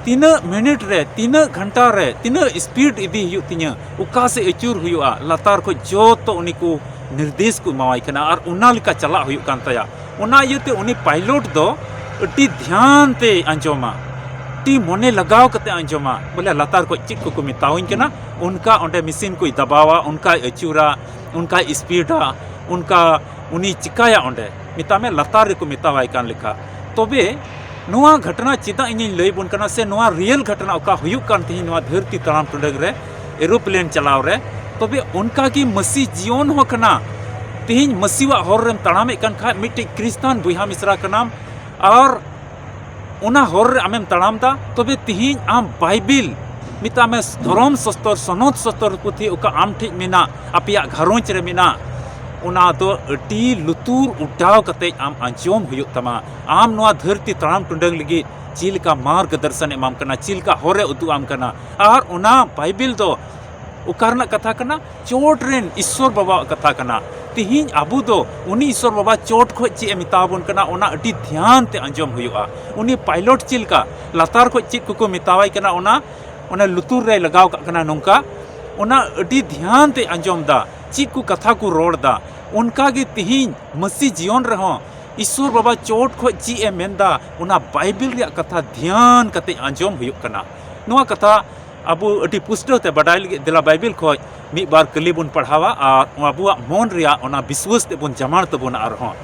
ᱛᱤᱱᱟᱹᱜ ᱢᱤᱱᱤᱴ ᱨᱮ, ᱛᱤᱱᱟᱹᱜ ᱜᱷᱚᱱᱴᱟ ᱨᱮ, ᱛᱤᱱᱟᱹᱜ ᱥᱯᱤᱰ ᱤᱫᱤ ᱦᱩᱭᱩᱜ ᱛᱤᱧᱟᱹ, ᱚᱠᱟ ᱥᱮᱫ ᱟᱹᱪᱩᱨ ᱦᱩᱭᱩᱜᱼᱟ, ᱞᱟᱛᱟᱨ ᱠᱷᱚᱡ ᱡᱚᱛᱚ ᱩᱱᱤ ᱠᱚ ᱱᱤᱨᱫᱮᱥ ᱠᱚ ᱮᱢᱟᱣᱟᱭ ᱠᱟᱱᱟ ᱟᱨ ᱚᱱᱟ ᱞᱮᱠᱟ ᱪᱟᱞᱟᱜ ᱦᱩᱭᱩᱜ ᱠᱟᱱ ᱛᱟᱭᱟ᱾ ᱚᱱᱟ ᱤᱭᱟᱹᱛᱮ ᱩᱱᱤ ᱯᱟᱭᱞᱚᱴ ᱫᱚ ᱟᱹᱰᱤ ᱫᱷᱮᱭᱟᱱ ᱛᱮᱭ ᱟᱸᱡᱚᱢᱟ, ᱟᱹᱰᱤ ᱢᱚᱱᱮ ᱞᱟᱜᱟᱣ ᱠᱟᱛᱮ ᱟᱸᱡᱚᱢᱟ, ᱵᱚᱞᱮ ᱞᱟᱛᱟᱨ ᱠᱷᱚᱡ ᱪᱮᱫ ᱠᱚᱠᱚ ᱢᱮᱛᱟᱣᱟᱹᱧ ᱠᱟᱱᱟ, ᱚᱱᱠᱟ ᱚᱸᱰᱮ ᱢᱮᱥᱤᱱ ᱠᱚᱭ ᱫᱟᱵᱟᱣᱟ, ᱚᱱᱠᱟᱭ ᱟᱹᱪᱩᱨᱟ, ᱚᱱᱠᱟᱭ ᱥᱯᱤᱰᱟ, ᱚᱱᱠᱟ ᱩᱱᱤ ᱪᱤᱠᱟᱭᱟ ᱚᱸᱰᱮ, ᱢᱮᱛᱟᱜ ᱢᱮ ᱞᱟᱛᱟᱨ ᱨᱮᱠᱚ ᱢᱮᱛᱟᱣᱟᱭ ᱠᱟᱱ ᱞᱮᱠᱟ᱾ ᱛᱚᱵᱮ ᱱᱚᱣᱟ ᱜᱷᱚᱴᱚᱱᱟ ᱪᱮᱫᱟᱜ ᱤᱧᱤᱧ ᱞᱟᱹᱭ ᱵᱚᱱ ᱠᱟᱱᱟ, ᱥᱮ ᱱᱚᱣᱟ ᱨᱤᱭᱮᱞ ᱜᱷᱚᱴᱚᱱᱟ ᱚᱠᱟ ᱦᱩᱭᱩᱜ ᱠᱟᱱ ᱛᱤᱦᱤᱧ ᱱᱚᱣᱟ ᱫᱷᱟᱹᱨᱛᱤ ᱛᱟᱲᱟᱢ ᱴᱩᱰᱟᱹᱝ ᱨᱮ, ᱮᱨᱳᱯᱞᱮᱱ ᱪᱟᱞᱟᱣ ᱨᱮ, ᱛᱚᱵᱮ ᱚᱱᱠᱟ ᱜᱮ ᱢᱟᱹᱥᱤ ᱡᱤᱭᱚᱱ ᱦᱚᱸ ᱠᱟᱱᱟ᱾ ᱛᱤᱦᱤᱧ ᱢᱟᱹᱥᱤᱣᱟᱜ ᱦᱚᱨ ᱨᱮᱢ ᱛᱟᱲᱟᱢᱮᱫ ᱠᱟᱱ ᱠᱷᱟᱡ, ᱢᱤᱫᱴᱤᱡ ᱠᱷᱨᱤᱥᱴᱟᱱ ᱵᱚᱭᱦᱟ ᱢᱤᱥᱨᱟ ᱠᱟᱱᱟᱢ ᱟᱨ ᱚᱱᱟ ᱦᱚᱨ ᱨᱮ ᱟᱢᱮᱢ ᱛᱟᱲᱟᱢ ᱫᱟ, ᱛᱚᱵᱮ ᱛᱤᱦᱤᱧ ᱟᱢ ᱵᱟᱭᱵᱮᱞ, ᱢᱮᱛᱟᱜ ᱢᱮ ᱫᱷᱚᱨᱚᱢ ᱥᱟᱥᱛᱚᱨ, ᱥᱚᱱᱚᱛ ᱥᱟᱥᱛᱚᱨ ᱯᱩᱛᱷᱤ ᱚᱠᱟ ᱟᱢ ᱴᱷᱮᱡ ᱢᱮᱱᱟᱜ, ᱟᱯᱮᱭᱟᱜ ᱜᱷᱟᱨᱚᱸᱡᱽ ᱨᱮ ᱢᱮᱱᱟᱜ, ᱚᱱᱟ ᱫᱚ ᱟᱹᱰᱤ ᱞᱩᱛᱩᱨ ᱚᱰᱟᱣ ᱠᱟᱛᱮ ᱟᱢ ᱟᱸᱡᱚᱢ ᱦᱩᱭᱩᱜ ᱛᱟᱢᱟ᱾ ᱟᱢ ᱱᱚᱣᱟ ᱫᱷᱟᱹᱨᱛᱤ ᱛᱟᱲᱟᱢ ᱴᱩᱰᱟᱹᱝ ᱞᱟᱹᱜᱤᱫ ᱪᱮᱫ ᱞᱮᱠᱟ ᱢᱟᱨᱜᱽ ᱫᱚᱨᱥᱚᱱ ᱮ ᱮᱢᱟᱢ ᱠᱟᱱᱟ, ᱪᱮᱫ ᱞᱮᱠᱟ ᱦᱚᱨᱮ ᱩᱫᱩᱜ ᱟᱢ ᱠᱟᱱᱟ᱾ ᱟᱨ ᱚᱱᱟ ᱵᱟᱭᱵᱮᱞ ᱫᱚ ᱚᱠᱟ ᱨᱮᱱᱟᱜ ᱠᱟᱛᱷᱟ ᱠᱟᱱᱟ? ᱪᱚᱴ ᱨᱮᱱ ᱤᱥᱥᱚᱨ ᱵᱟᱵᱟᱣᱟᱜ ᱠᱟᱛᱷᱟ ᱠᱟᱱᱟ᱾ ᱛᱤᱦᱤᱧ ᱟᱵᱚ ᱫᱚ ᱩᱱᱤ ᱤᱥᱥᱚᱨ ᱵᱟᱵᱟ ᱪᱚᱴ ᱠᱷᱚᱱ ᱪᱮᱫ ᱮ ᱢᱮᱛᱟ ᱵᱚᱱ ᱠᱟᱱᱟ, ᱚᱱᱟ ᱟᱹᱰᱤ ᱫᱷᱮᱭᱟᱱ ᱛᱮ ᱟᱸᱡᱚᱢ ᱦᱩᱭᱩᱜᱼᱟ᱾ ᱩᱱᱤ ᱯᱟᱭᱞᱚᱴ ᱪᱮᱫ ᱞᱮᱠᱟ ᱞᱟᱛᱟᱨ ᱠᱷᱚᱱ ᱪᱮᱫ ᱠᱚᱠᱚ ᱢᱮᱛᱟᱣᱟᱭ ᱠᱟᱱᱟ, ᱚᱱᱟ, ᱚᱱᱟ ᱞᱩᱛᱩᱨ ᱨᱮᱭ ᱞᱟᱜᱟᱣ ᱠᱟᱜ ᱠᱟᱱᱟ ᱱᱚᱝᱠᱟ, ᱚᱱᱟ ᱟᱹᱰᱤ ᱫᱷᱮᱭᱟᱱ ᱛᱮ ᱟᱸᱡᱚᱢ ᱫᱟ, ᱪᱮᱫ ᱠᱚ ᱠᱟᱛᱷᱟ ᱠᱚ ᱨᱚᱲ ᱫᱟ᱾ ᱚᱱᱠᱟ ᱜᱮ ᱛᱤᱦᱤᱧ ᱢᱟᱹᱥᱤ ᱡᱤᱭᱚᱱ ᱨᱮᱦᱚᱸ ᱤᱥᱥᱚᱨ ᱵᱟᱵᱟ ᱪᱚᱴ ᱠᱷᱚᱱ ᱪᱮᱫ ᱮ ᱢᱮᱱᱫᱟ, ᱚᱱᱟ ᱵᱟᱭᱵᱮᱞ ᱨᱮᱭᱟᱜ ᱠᱟᱛᱷᱟ ᱫᱷᱮᱭᱟᱱ ᱠᱟᱛᱮ ᱟᱸᱡᱚᱢ ᱦᱩᱭᱩᱜ ᱠᱟᱱᱟ᱾ ᱱᱚᱣᱟ ᱠᱟᱛᱷᱟ ᱟᱵᱚ ᱟᱹᱰᱤ ᱯᱩᱥᱴᱟᱹᱣ ᱛᱮ ᱵᱟᱰᱟᱭ ᱞᱟᱹᱜᱤᱫ ᱫᱮᱞᱟ ᱵᱟᱭᱵᱮᱞ ᱠᱷᱚᱱ ᱢᱤᱫ ᱵᱟᱨ ᱠᱟᱹᱞᱤ ᱵᱚᱱ ᱯᱟᱲᱦᱟᱣᱟ ᱟᱨ ᱟᱵᱚᱣᱟᱜ ᱢᱚᱱ ᱨᱮᱭᱟᱜ ᱚᱱᱟ ᱵᱤᱥᱣᱟᱹᱥ ᱛᱮᱵᱚᱱ ᱡᱟᱢᱟᱲ ᱛᱟᱵᱚᱱᱟ᱾ ᱟᱨᱦᱚᱸ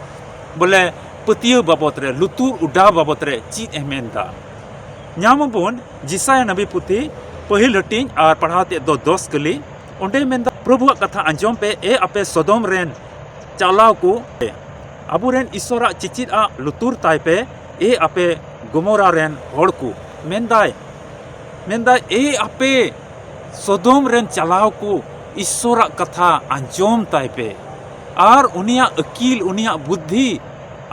ᱵᱚᱞᱮ ᱯᱟᱹᱛᱭᱟᱹᱣ ᱵᱟᱵᱚᱛ ᱨᱮ, ᱞᱩᱛᱩᱨ ᱚᱰᱟᱣ ᱵᱟᱵᱚᱛ ᱨᱮ ᱪᱮᱫ ᱮ ᱢᱮᱱᱫᱟ᱾ ᱧᱟᱢ ᱟᱵᱚᱱ ᱡᱮᱥᱟᱭᱟ ᱱᱟᱵᱤ ᱯᱩᱛᱷᱤ ᱯᱟᱹᱦᱤᱞ ᱦᱟᱹᱴᱤᱧ ᱟᱨ ᱯᱟᱲᱦᱟᱣ ᱛᱮᱫ ᱫᱚ ᱫᱚᱥ ᱠᱟᱹᱞᱤ᱾ ᱚᱸᱰᱮ ᱢᱮᱱᱫᱟ, ᱯᱨᱚᱵᱷᱩᱣᱟᱜ ᱠᱟᱛᱷᱟ ᱟᱸᱡᱚᱢ ᱯᱮ, ᱮ ᱟᱯᱮ ᱥᱚᱫᱚᱢ ᱨᱮᱱ ᱪᱟᱞᱟᱣ ᱠᱚ, ᱟᱵᱚᱨᱮᱱ ᱤᱥᱥᱚᱨᱟᱜ ᱪᱤᱪᱤᱫ ᱟᱜ ᱞᱩᱛᱩᱨ ᱛᱟᱭ ᱯᱮ, ᱮ ᱟᱯᱮ ᱜᱚᱢᱚᱨᱟ ᱨᱮᱱ ᱦᱚᱲ ᱠᱚ᱾ ᱢᱮᱱᱫᱟᱭ, ᱢᱮᱱᱫᱟᱭ, ᱮ ᱟᱯᱮ ᱥᱚᱫᱚᱢ ᱨᱮᱱ ᱪᱟᱞᱟᱣ ᱠᱚ, ᱤᱥᱥᱚᱨᱟᱜ ᱠᱟᱛᱷᱟ ᱟᱸᱡᱚᱢ ᱛᱟᱭ ᱯᱮ᱾ ᱟᱨ ᱩᱱᱤᱭᱟᱜ ᱟᱹᱠᱤᱞ, ᱩᱱᱤᱭᱟᱜ ᱵᱩᱫᱽᱫᱷᱤ,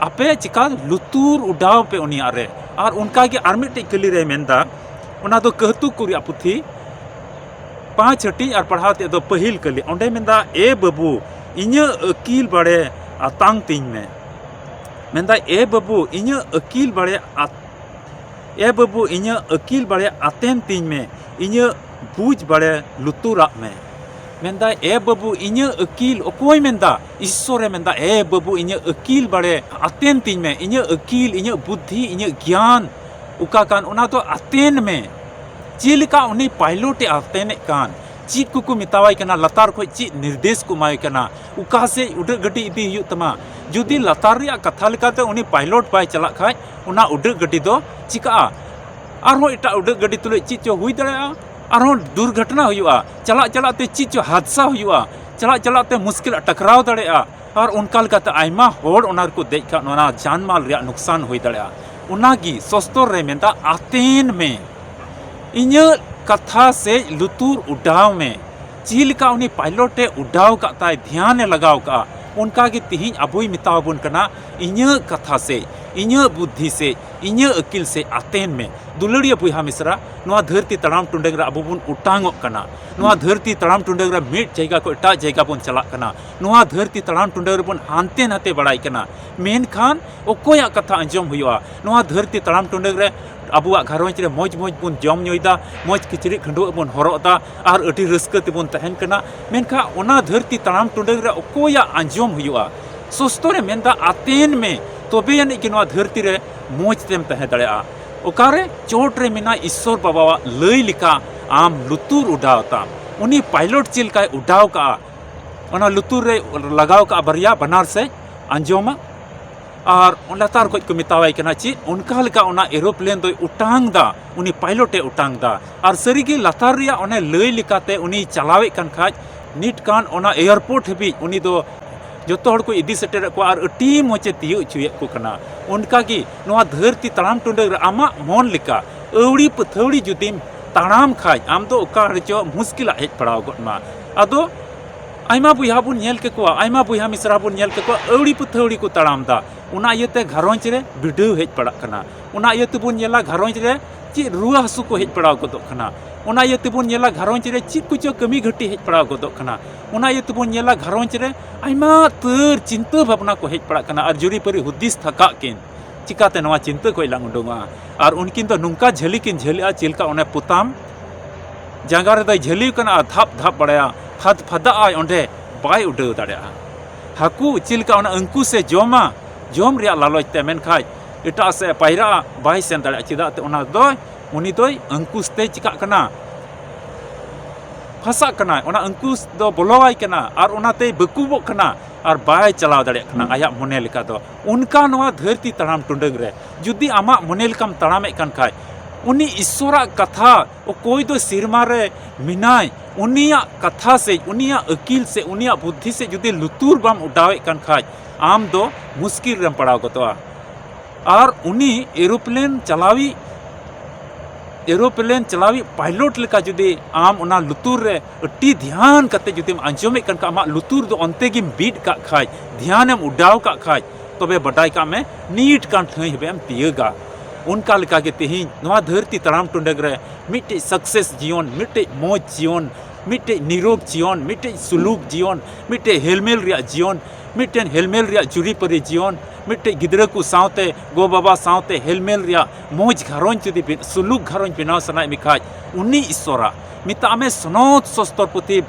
ᱟᱯᱮ ᱪᱤᱠᱟ ᱞᱩᱛᱩᱨ ᱚᱰᱟᱣ ᱯᱮ ᱩᱱᱤᱭᱟᱜ ᱨᱮ᱾ ᱟᱨ ᱚᱱᱠᱟᱜᱮ ᱟᱨ ᱢᱤᱫᱴᱮᱡ ᱠᱟᱹᱞᱤ ᱨᱮᱭ ᱢᱮᱱᱫᱟ, ᱚᱱᱟ ᱫᱚ ᱠᱟᱹᱦᱛᱩ ᱠᱚ ᱨᱮᱭᱟᱜ ᱯᱩᱛᱷᱤ ᱯᱟᱸᱪ ᱦᱟᱹᱴᱤᱧ ᱟᱨ ᱯᱟᱲᱦᱟᱣ ᱛᱮᱫ ᱫᱚ ᱯᱟᱹᱦᱤᱞ ᱠᱟᱹᱞᱤ᱾ ᱚᱸᱰᱮ ᱢᱮᱱᱫᱟ, ᱮ ᱵᱟᱹᱵᱩ, ᱤᱧᱟᱹᱜ ᱟᱹᱠᱤᱞ ᱵᱟᱲᱮ ᱟᱛᱟᱝ ᱛᱤᱧ ᱢᱮ᱾ ᱢᱮᱱᱫᱟᱭ, ᱮ ᱵᱟᱹᱵᱩ, ᱤᱧᱟᱹᱜ ᱟᱹᱠᱤᱞ ᱵᱟᱲᱮ ᱟᱛ-, ᱮ ᱵᱟᱹᱵᱩ, ᱤᱧᱟᱹᱜ ᱟᱹᱠᱤᱞ ᱵᱟᱲᱮ ᱟᱛᱮᱱ ᱛᱤᱧ ᱢᱮ, ᱤᱧᱟᱹᱜ ᱵᱩᱡᱽ ᱵᱟᱲᱮ ᱞᱩᱛᱩᱨᱟᱜ ᱢᱮ᱾ ᱢᱮᱱᱫᱟᱭ, ᱮ ᱵᱟᱹᱵᱩ, ᱤᱧᱟᱹᱜ ᱟᱹᱠᱤᱞ, ᱚᱠᱚᱭ ᱢᱮᱱᱫᱟ? ᱤᱥᱥᱚᱨᱮ ᱢᱮᱱᱫᱟ, ᱮ ᱵᱟᱹᱵᱩ, ᱤᱧᱟᱹᱜ ᱟᱹᱠᱤᱞ ᱵᱟᱲᱮ ᱟᱛᱮᱱ ᱛᱤᱧ ᱢᱮ, ᱤᱧᱟᱹᱜ ᱟᱹᱠᱤᱞ, ᱤᱧᱟᱹᱜ ᱵᱩᱫᱽᱫᱷᱤ, ᱤᱧᱟᱹᱜ ᱜᱮᱭᱟᱱ ᱚᱠᱟ ᱠᱟᱱ, ᱚᱱᱟ ᱫᱚ ᱟᱛᱮᱱ ᱢᱮ᱾ ᱪᱮᱫ ᱞᱮᱠᱟ ᱩᱱᱤ ᱯᱟᱭᱞᱚᱴ ᱮ ᱟᱛᱮᱱᱮᱫ ᱠᱟᱱ, ᱪᱮᱫ ᱠᱚᱠᱚ ᱢᱮᱛᱟᱣᱟᱭ ᱠᱟᱱᱟ, ᱞᱟᱛᱟᱨ ᱠᱷᱚᱱ ᱪᱮᱫ ᱱᱤᱨᱫᱮᱥ ᱠᱚ ᱮᱢᱟᱭ ᱠᱟᱱᱟ, ᱚᱠᱟ ᱥᱮᱫ ᱩᱰᱟᱹᱜ ᱜᱟᱹᱰᱤ ᱤᱫᱤ ᱦᱩᱭᱩᱜ ᱛᱟᱢᱟ᱾ ᱡᱩᱫᱤ ᱞᱟᱛᱟᱨ ᱨᱮᱭᱟᱜ ᱠᱟᱛᱷᱟ ᱞᱮᱠᱟᱛᱮ ᱩᱱᱤ ᱯᱟᱭᱞᱚᱴ ᱵᱟᱭ ᱪᱟᱞᱟᱜ ᱠᱷᱟᱡ, ᱚᱱᱟ ᱩᱰᱟᱹᱜ ᱜᱟᱹᱰᱤ ᱫᱚ ᱪᱤᱠᱟᱜᱼᱟ? ᱟᱨᱦᱚᱸ ᱮᱴᱟᱜ ᱩᱰᱟᱹᱜ ᱜᱟᱹᱰᱤ ᱛᱩᱞᱩᱡ ᱪᱮᱫ ᱪᱚ ᱦᱩᱭ ᱫᱟᱲᱮᱭᱟᱜᱼᱟ, ᱟᱨᱦᱚᱸ ᱫᱩᱨᱜᱷᱚᱴᱚᱱᱟ ᱦᱩᱭᱩᱜᱼᱟ, ᱪᱟᱞᱟᱜ ᱪᱟᱞᱟᱜ ᱛᱮ ᱪᱮᱫ ᱪᱚ ᱦᱟᱫᱥᱟ ᱦᱩᱭᱩᱜᱼᱟ, ᱪᱟᱞᱟᱜ ᱪᱟᱞᱟᱜ ᱛᱮ ᱢᱩᱥᱠᱤᱞ ᱴᱟᱠᱨᱟᱣ ᱫᱟᱲᱮᱭᱟᱜᱼᱟ᱾ ᱟᱨ ᱚᱱᱠᱟ ᱞᱮᱠᱟᱛᱮ ᱟᱭᱢᱟ ᱦᱚᱲ ᱚᱱᱟ ᱨᱮᱠᱚ ᱫᱮᱡ ᱠᱷᱟᱱ ᱚᱱᱟ ᱡᱟᱱᱢᱟᱞ ᱨᱮᱭᱟᱜ ᱱᱩᱠᱥᱟᱱ ᱦᱩᱭ ᱫᱟᱲᱮᱭᱟᱜᱼᱟ᱾ ᱚᱱᱟᱜᱮ ᱥᱚᱥᱛᱚᱨ ᱨᱮ ᱢᱮᱱᱫᱟ, ᱟᱛᱮᱱ ᱢᱮ, ᱤᱧᱟᱹᱜ ᱠᱟᱛᱷᱟ ᱥᱮᱡ ᱞᱩᱛᱩᱨ ᱚᱰᱟᱣ ᱢᱮ᱾ ᱪᱮᱫ ᱞᱮᱠᱟ ᱩᱱᱤ ᱯᱟᱭᱞᱚᱴ ᱮ ᱚᱰᱟᱣ ᱠᱟᱜ ᱛᱟᱭ, ᱫᱷᱮᱭᱟᱱ ᱮ ᱞᱟᱜᱟᱣ ᱠᱟᱜᱼᱟ, ᱚᱱᱠᱟ ᱜᱮ ᱛᱤᱦᱤᱧ ᱟᱵᱚᱭ ᱢᱮᱛᱟᱣ ᱵᱚᱱ ᱠᱟᱱᱟ, ᱤᱧᱟᱹᱜ ᱠᱟᱛᱷᱟ ᱥᱮᱡ, ᱤᱧᱟᱹᱜ ᱵᱩᱫᱽᱫᱷᱤ ᱥᱮᱫ, ᱤᱧᱟᱹᱜ ᱟᱹᱠᱤᱞ ᱥᱮᱫ ᱟᱛᱮᱱ ᱢᱮ᱾ ᱫᱩᱞᱟᱹᱲᱤᱭᱟᱹ ᱵᱚᱭᱦᱟ ᱢᱤᱥᱨᱟ, ᱱᱚᱣᱟ ᱫᱷᱟᱹᱨᱛᱤ ᱛᱟᱲᱟᱢ ᱴᱩᱰᱟᱹᱝ ᱨᱮ ᱟᱵᱚ ᱵᱚᱱ ᱚᱴᱟᱝᱚᱜ ᱠᱟᱱᱟ᱾ ᱱᱚᱣᱟ ᱫᱷᱟᱹᱨᱛᱤ ᱛᱟᱲᱟᱢ ᱴᱩᱰᱟᱹᱝ ᱨᱮ ᱢᱤᱫ ᱡᱟᱭᱜᱟ ᱠᱷᱚᱱ ᱮᱴᱟᱜ ᱡᱟᱭᱜᱟ ᱵᱚᱱ ᱪᱟᱞᱟᱜ ᱠᱟᱱᱟ᱾ ᱱᱚᱣᱟ ᱫᱷᱟᱹᱨᱛᱤ ᱛᱟᱲᱟᱢ ᱴᱩᱰᱟᱹᱝ ᱨᱮᱵᱚᱱ ᱦᱟᱱᱛᱮ ᱱᱟᱛᱮ ᱵᱟᱲᱟᱭ ᱠᱟᱱᱟ᱾ ᱢᱮᱱᱠᱷᱟᱱ ᱚᱠᱚᱭᱟᱜ ᱠᱟᱛᱷᱟ ᱟᱸᱡᱚᱢ ᱦᱩᱭᱩᱜᱼᱟ? ᱱᱚᱣᱟ ᱫᱷᱟᱹᱨᱛᱤ ᱛᱟᱲᱟᱢ ᱴᱩᱰᱟᱹᱝ ᱨᱮ ᱟᱵᱚᱣᱟᱜ ᱜᱷᱟᱨᱚᱸᱡᱽ ᱨᱮ ᱢᱚᱡᱽ ᱢᱚᱡᱽ ᱵᱚᱱ ᱡᱚᱢ ᱧᱩᱭᱮᱫᱟ, ᱢᱚᱡᱽ ᱠᱤᱪᱨᱤᱡ ᱠᱷᱟᱹᱰᱩᱣᱟᱹᱜ ᱵᱚᱱ ᱦᱚᱨᱚᱜ ᱮᱫᱟ ᱟᱨ ᱟᱹᱰᱤ ᱨᱟᱹᱥᱠᱟᱹ ᱛᱮᱵᱚᱱ ᱛᱟᱦᱮᱱ ᱠᱟᱱᱟ᱾ ᱢᱮᱱᱠᱷᱟᱱ ᱚᱱᱟ ᱫᱷᱟᱹᱨᱛᱤ ᱛᱟᱲᱟᱢ ᱴᱩᱰᱟᱹᱝ ᱨᱮ ᱚᱠᱚᱭᱟᱜ ᱟᱸᱡᱚᱢ ᱦᱩᱭᱩᱜᱼᱟ? ᱥᱚᱥᱛᱚ ᱨᱮ ᱢᱮᱱᱫᱟ, ᱟᱛᱮᱱ ᱢᱮ, ᱛᱚᱵᱮ ᱟᱹᱱᱤᱡ ᱜᱮ ᱱᱚᱣᱟ ᱫᱷᱟᱹᱨᱛᱤ ᱨᱮ ᱢᱚᱡᱽ ᱛᱮᱢ ᱛᱟᱦᱮᱸ ᱫᱟᱲᱮᱭᱟᱜᱼᱟ᱾ ᱚᱠᱟᱨᱮ? ᱪᱚᱴ ᱨᱮ ᱢᱮᱱᱟᱭ ᱤᱥᱥᱚᱨ ᱵᱟᱵᱟᱣᱟᱜ ᱞᱟᱹᱭ ᱞᱮᱠᱟ ᱟᱢ ᱞᱩᱛᱩᱨ ᱚᱰᱟᱣ ᱛᱟᱢ᱾ ᱩᱱᱤ ᱯᱟᱭᱞᱚᱴ ᱪᱮᱫ ᱞᱮᱠᱟᱭ ᱚᱰᱟᱣ ᱠᱟᱜᱼᱟ, ᱚᱱᱟ ᱞᱩᱛᱩᱨ ᱨᱮ ᱞᱟᱜᱟᱣ ᱠᱟᱜᱼᱟ ᱵᱟᱨᱭᱟ, ᱵᱟᱱᱟᱨ ᱥᱮᱫ ᱟᱸᱡᱚᱢᱟ᱾ ᱟᱨ ᱞᱟᱛᱟᱨ ᱠᱷᱚᱡ ᱠᱚ ᱢᱮᱛᱟᱣᱟᱭ ᱠᱟᱱᱟ ᱪᱮᱫ, ᱚᱱᱠᱟ ᱞᱮᱠᱟ ᱚᱱᱟ ᱮᱨᱳᱯᱞᱮᱱ ᱫᱚᱭ ᱚᱴᱟᱝ ᱫᱟ, ᱩᱱᱤ ᱯᱟᱭᱞᱚᱴ ᱮ ᱚᱴᱟᱝ ᱫᱟ᱾ ᱟᱨ ᱥᱟᱹᱨᱤᱜᱮ ᱞᱟᱛᱟᱨ ᱨᱮᱭᱟᱜ ᱚᱱᱮ ᱞᱟᱹᱭ ᱞᱮᱠᱟᱛᱮ ᱩᱱᱤᱭ ᱪᱟᱞᱟᱣᱮᱫ ᱠᱟᱱ ᱠᱷᱟᱡ, ᱱᱤᱛ ᱠᱟᱱ ᱚᱱᱟ ᱮᱭᱟᱨᱯᱳᱨᱴ ᱦᱟᱹᱵᱤᱡ ᱩᱱᱤ ᱫᱚ ᱡᱚᱛᱚ ᱦᱚᱲ ᱠᱚ ᱤᱫᱤ ᱥᱮᱴᱮᱨᱮᱫ ᱠᱚᱣᱟ ᱟᱨ ᱟᱹᱰᱤ ᱢᱚᱡᱽ ᱮ ᱛᱤᱭᱳᱜ ᱦᱚᱪᱚᱭᱮᱫ ᱠᱚ ᱠᱟᱱᱟ᱾ ᱚᱱᱠᱟᱜᱮ ᱱᱚᱣᱟ ᱫᱷᱟᱹᱨᱛᱤ ᱛᱟᱲᱟᱢ ᱴᱩᱰᱟᱹᱝ ᱨᱮ ᱟᱢᱟᱜ ᱢᱚᱱ ᱞᱮᱠᱟ ᱟᱹᱣᱲᱤ ᱯᱟᱹᱛᱷᱟᱹᱣᱲᱤ ᱡᱩᱫᱤᱢ ᱛᱟᱲᱟᱢ ᱠᱷᱟᱡ, ᱟᱢ ᱫᱚ ᱚᱠᱟ ᱨᱮᱪᱚ ᱢᱩᱥᱠᱤᱞᱟᱜ ᱦᱮᱡ ᱯᱟᱲᱟᱣ ᱜᱚᱫ ᱢᱟ᱾ ᱟᱫᱚ ᱟᱭᱢᱟ ᱵᱚᱭᱦᱟ ᱵᱚᱱ ᱧᱮᱞ ᱠᱮᱠᱚᱣᱟ, ᱟᱭᱢᱟ ᱵᱚᱭᱦᱟ ᱢᱤᱥᱨᱟ ᱵᱚᱱ ᱧᱮᱞ ᱠᱮᱠᱚᱣᱟ, ᱟᱹᱣᱲᱤ ᱯᱟᱹᱛᱷᱟᱹᱣᱲᱤ ᱠᱚ ᱛᱟᱲᱟᱢ ᱫᱟ᱾ ᱚᱱᱟ ᱤᱭᱟᱹᱛᱮ ᱜᱷᱟᱨᱚᱸᱡᱽ ᱨᱮ ᱵᱤᱰᱟᱹᱣ ᱦᱮᱡ ᱯᱟᱲᱟᱜ ᱠᱟᱱᱟ᱾ ᱚᱱᱟ ᱤᱭᱟᱹ ᱛᱮᱵᱚᱱ ᱧᱮᱞᱟ ᱜᱷᱟᱨᱚᱸᱡᱽ ᱨᱮ ᱪᱮᱫ ᱨᱩᱣᱟᱹ ᱦᱟᱹᱥᱩ ᱠᱚ ᱦᱮᱡ ᱯᱟᱲᱟᱣ ᱜᱚᱫᱚᱜ ᱠᱟᱱᱟ᱾ ᱚᱱᱟ ᱤᱭᱟᱹ ᱛᱮᱵᱚᱱ ᱧᱮᱞᱟ ᱜᱷᱟᱨᱚᱸᱡᱽ ᱨᱮ ᱪᱮᱫ ᱠᱚᱪᱚ ᱠᱟᱹᱢᱤ ᱜᱷᱟᱹᱴᱤ ᱦᱮᱡ ᱯᱟᱲᱟᱣ ᱜᱚᱫᱚᱜ ᱠᱟᱱᱟ᱾ ᱚᱱᱟ ᱤᱭᱟᱹ ᱛᱮᱵᱚᱱ ᱧᱮᱞᱟ ᱜᱷᱟᱨᱚᱸᱡᱽ ᱨᱮ ᱟᱭᱢᱟ ᱩᱛᱟᱹᱨ ᱪᱤᱱᱛᱟᱹ ᱵᱷᱟᱵᱽᱱᱟ ᱠᱚ ᱦᱮᱡ ᱯᱟᱲᱟᱜ ᱠᱟᱱᱟ᱾ ᱟᱨ ᱡᱩᱨᱤᱯᱟᱹᱨᱤ ᱦᱩᱫᱤᱥ ᱛᱷᱟᱠᱟᱜ ᱠᱤᱱ, ᱪᱤᱠᱟᱛᱮ ᱱᱚᱣᱟ ᱪᱤᱱᱛᱟᱹ ᱠᱷᱚᱡ ᱞᱟᱝ ᱩᱰᱩᱝᱚᱜᱼᱟ? ᱟᱨ ᱩᱱᱠᱤᱱ ᱫᱚ ᱱᱚᱝᱠᱟ ᱡᱷᱟᱹᱞᱤ ᱠᱤᱱ ᱡᱷᱟᱹᱞᱤᱜᱼᱟ, ᱪᱮᱫ ᱞᱮᱠᱟ ᱚᱱᱮ ᱯᱚᱛᱟᱢ ᱡᱟᱸᱜᱟ ᱨᱮᱫᱚᱭ ᱡᱷᱟᱹᱞᱤ ᱠᱟᱱᱟ ᱟᱨ ᱫᱷᱟᱯ ᱫᱷᱟᱯ ᱵᱟᱲᱟᱭᱟ, ᱯᱷᱟᱫ ᱯᱷᱟᱫᱟᱜ ᱟᱭ, ᱚᱸᱰᱮ ᱵᱟᱭ ᱩᱰᱟᱹᱣ ᱫᱟᱲᱮᱭᱟᱜᱼᱟ᱾ ᱦᱟᱹᱠᱩ ᱪᱮᱫ ᱞᱮᱠᱟ ᱚᱱᱟ ᱟᱹᱝᱠᱩᱥ ᱮ ᱡᱚᱢᱟ, ᱡᱚᱢ ᱨᱮᱭᱟᱜ ᱞᱟᱞᱚᱪ ᱛᱮ, ᱢᱮᱱᱠᱷᱟᱡ ᱮᱴᱟᱜ ᱥᱮᱫ ᱮ ᱯᱟᱭᱨᱟᱜᱼᱟ, ᱵᱟᱭ ᱥᱮᱱ ᱫᱟᱲᱮᱭᱟᱜᱼᱟ᱾ ᱪᱮᱫᱟᱜ ᱛᱮ ᱚᱱᱟ ᱫᱚᱭ, ᱩᱱᱤ ᱫᱚᱭ ᱟᱹᱝᱠᱩᱥ ᱛᱮᱭ ᱪᱤᱠᱟᱜ ᱠᱟᱱᱟ? ᱯᱷᱟᱥᱟᱜ ᱠᱟᱱᱟᱭ, ᱚᱱᱟ ᱟᱹᱝᱠᱩᱥ ᱫᱚ ᱵᱚᱞᱚᱣᱟᱭ ᱠᱟᱱᱟ ᱟᱨ ᱚᱱᱟᱛᱮᱭ ᱵᱟᱹᱠᱩᱵᱚᱜ ᱠᱟᱱᱟ ᱟᱨ ᱵᱟᱭ ᱪᱟᱞᱟᱣ ᱫᱟᱲᱮᱭᱟᱜ ᱠᱟᱱᱟ ᱟᱭᱟᱜ ᱢᱚᱱᱮ ᱞᱮᱠᱟ ᱫᱚ᱾ ᱚᱱᱠᱟ ᱱᱚᱣᱟ ᱫᱷᱟᱹᱨᱛᱤ ᱛᱟᱲᱟᱢ ᱴᱩᱰᱟᱹᱝ ᱨᱮ ᱡᱩᱫᱤ ᱟᱢᱟᱜ ᱢᱚᱱᱮ ᱞᱮᱠᱟᱢ ᱛᱟᱲᱟᱢᱮᱫ ᱠᱟᱱ ᱠᱷᱟᱡ, ᱩᱱᱤ ᱤᱥᱥᱚᱨᱟᱜ ᱠᱟᱛᱷᱟ, ᱚᱠᱚᱭ ᱫᱚ ᱥᱮᱨᱢᱟ ᱨᱮ ᱢᱮᱱᱟᱭ, ᱩᱱᱤᱭᱟᱜ ᱠᱟᱛᱷᱟ ᱥᱮ ᱩᱱᱤᱭᱟᱜ ᱟᱹᱠᱤᱞ ᱥᱮ ᱩᱱᱤᱭᱟᱜ ᱵᱩᱫᱽᱫᱷᱤ ᱥᱮ ᱡᱩᱫᱤ ᱞᱩᱛᱩᱨ ᱵᱟᱢ ᱚᱰᱟᱣᱮᱫ ᱠᱟᱱ ᱠᱷᱟᱡ, ᱟᱢ ᱫᱚ ᱢᱩᱥᱠᱤᱞ ᱨᱮᱢ ᱯᱟᱲᱟᱣ ᱜᱚᱫᱚᱜᱼᱟ᱾ ᱟᱨ ᱩᱱᱤ ᱮᱨᱳᱯᱞᱮᱱ ᱪᱟᱞᱟᱣᱤᱡ, ᱮᱨᱳᱯᱞᱮᱱ ᱪᱟᱞᱟᱣᱤᱡ ᱯᱟᱭᱞᱚᱴ ᱞᱮᱠᱟ ᱡᱩᱫᱤ ᱟᱢ ᱚᱱᱟ ᱞᱩᱛᱩᱨ ᱨᱮ ᱟᱹᱰᱤ ᱫᱷᱮᱭᱟᱱ ᱠᱟᱛᱮ ᱡᱩᱫᱤᱢ ᱟᱸᱡᱚᱢᱮᱫ ᱠᱟᱱ ᱠᱷᱟᱡ, ᱟᱢᱟᱜ ᱞᱩᱛᱩᱨ ᱫᱚ ᱚᱱᱛᱮ ᱜᱮᱢ ᱵᱤᱫ ᱠᱟᱜ ᱠᱷᱟᱡ, ᱫᱷᱮᱭᱟᱱᱮᱢ ᱚᱰᱟᱣ ᱠᱟᱜ ᱠᱷᱟᱡ, ᱛᱚᱵᱮ ᱵᱟᱰᱟᱭ ᱠᱟᱜ ᱢᱮ, ᱱᱤᱴ ᱠᱟᱱ ᱴᱷᱟᱹᱭ ᱦᱟᱹᱵᱤᱡ ᱮᱢ ᱛᱤᱭᱟᱹᱜᱟ᱾ ᱚᱱᱠᱟ ᱞᱮᱠᱟᱜᱮ ᱛᱮᱦᱮᱧ ᱱᱚᱣᱟ ᱫᱷᱟᱹᱨᱛᱤ ᱛᱟᱲᱟᱢ ᱴᱩᱰᱟᱹᱜ ᱨᱮ ᱢᱤᱫᱴᱮᱡ ᱥᱟᱠᱥᱮᱥ ᱡᱤᱭᱚᱱ, ᱢᱤᱫᱴᱮᱡ ᱢᱚᱡᱽ ᱡᱤᱭᱚᱱ, ᱢᱤᱫᱴᱮᱡ ᱱᱤᱨᱳᱜᱽ ᱡᱤᱭᱚᱱ, ᱢᱤᱫᱴᱮᱡ ᱥᱩᱞᱩᱠ ᱡᱤᱭᱚᱱ, ᱢᱤᱫᱴᱮᱡ ᱦᱮᱞᱢᱮᱞ ᱨᱮᱭᱟᱜ ᱡᱤᱭᱚᱱ, ᱢᱤᱫᱴᱮᱱ ᱦᱮᱞᱢᱮᱞ ᱨᱮᱭᱟᱜ ᱡᱩᱨᱤᱯᱟᱹᱨᱤ ᱡᱤᱭᱚᱱ, ᱢᱤᱫᱴᱮᱡ ᱜᱤᱫᱽᱨᱟᱹ ᱠᱚ ᱥᱟᱶᱛᱮ ᱜᱚ ᱵᱟᱵᱟ ᱥᱟᱶᱛᱮ ᱦᱮᱞᱢᱮᱞ ᱨᱮᱭᱟᱜ ᱢᱚᱡᱽ ᱜᱷᱟᱨᱚᱸᱡᱽ ᱡᱩᱫᱤ ᱵᱮ-, ᱥᱩᱞᱩᱠ ᱜᱷᱟᱨᱚᱸᱡᱽ ᱵᱮᱱᱟᱣ ᱥᱟᱱᱟᱭᱮᱫ ᱢᱮ ᱠᱷᱟᱡ, ᱩᱱᱤ ᱤᱥᱥᱚᱨᱟᱜ ᱢᱮᱛᱟᱜ ᱢᱮ ᱥᱚᱱᱚᱛ ᱥᱚᱥᱛᱚᱨ ᱯᱩᱛᱷᱤ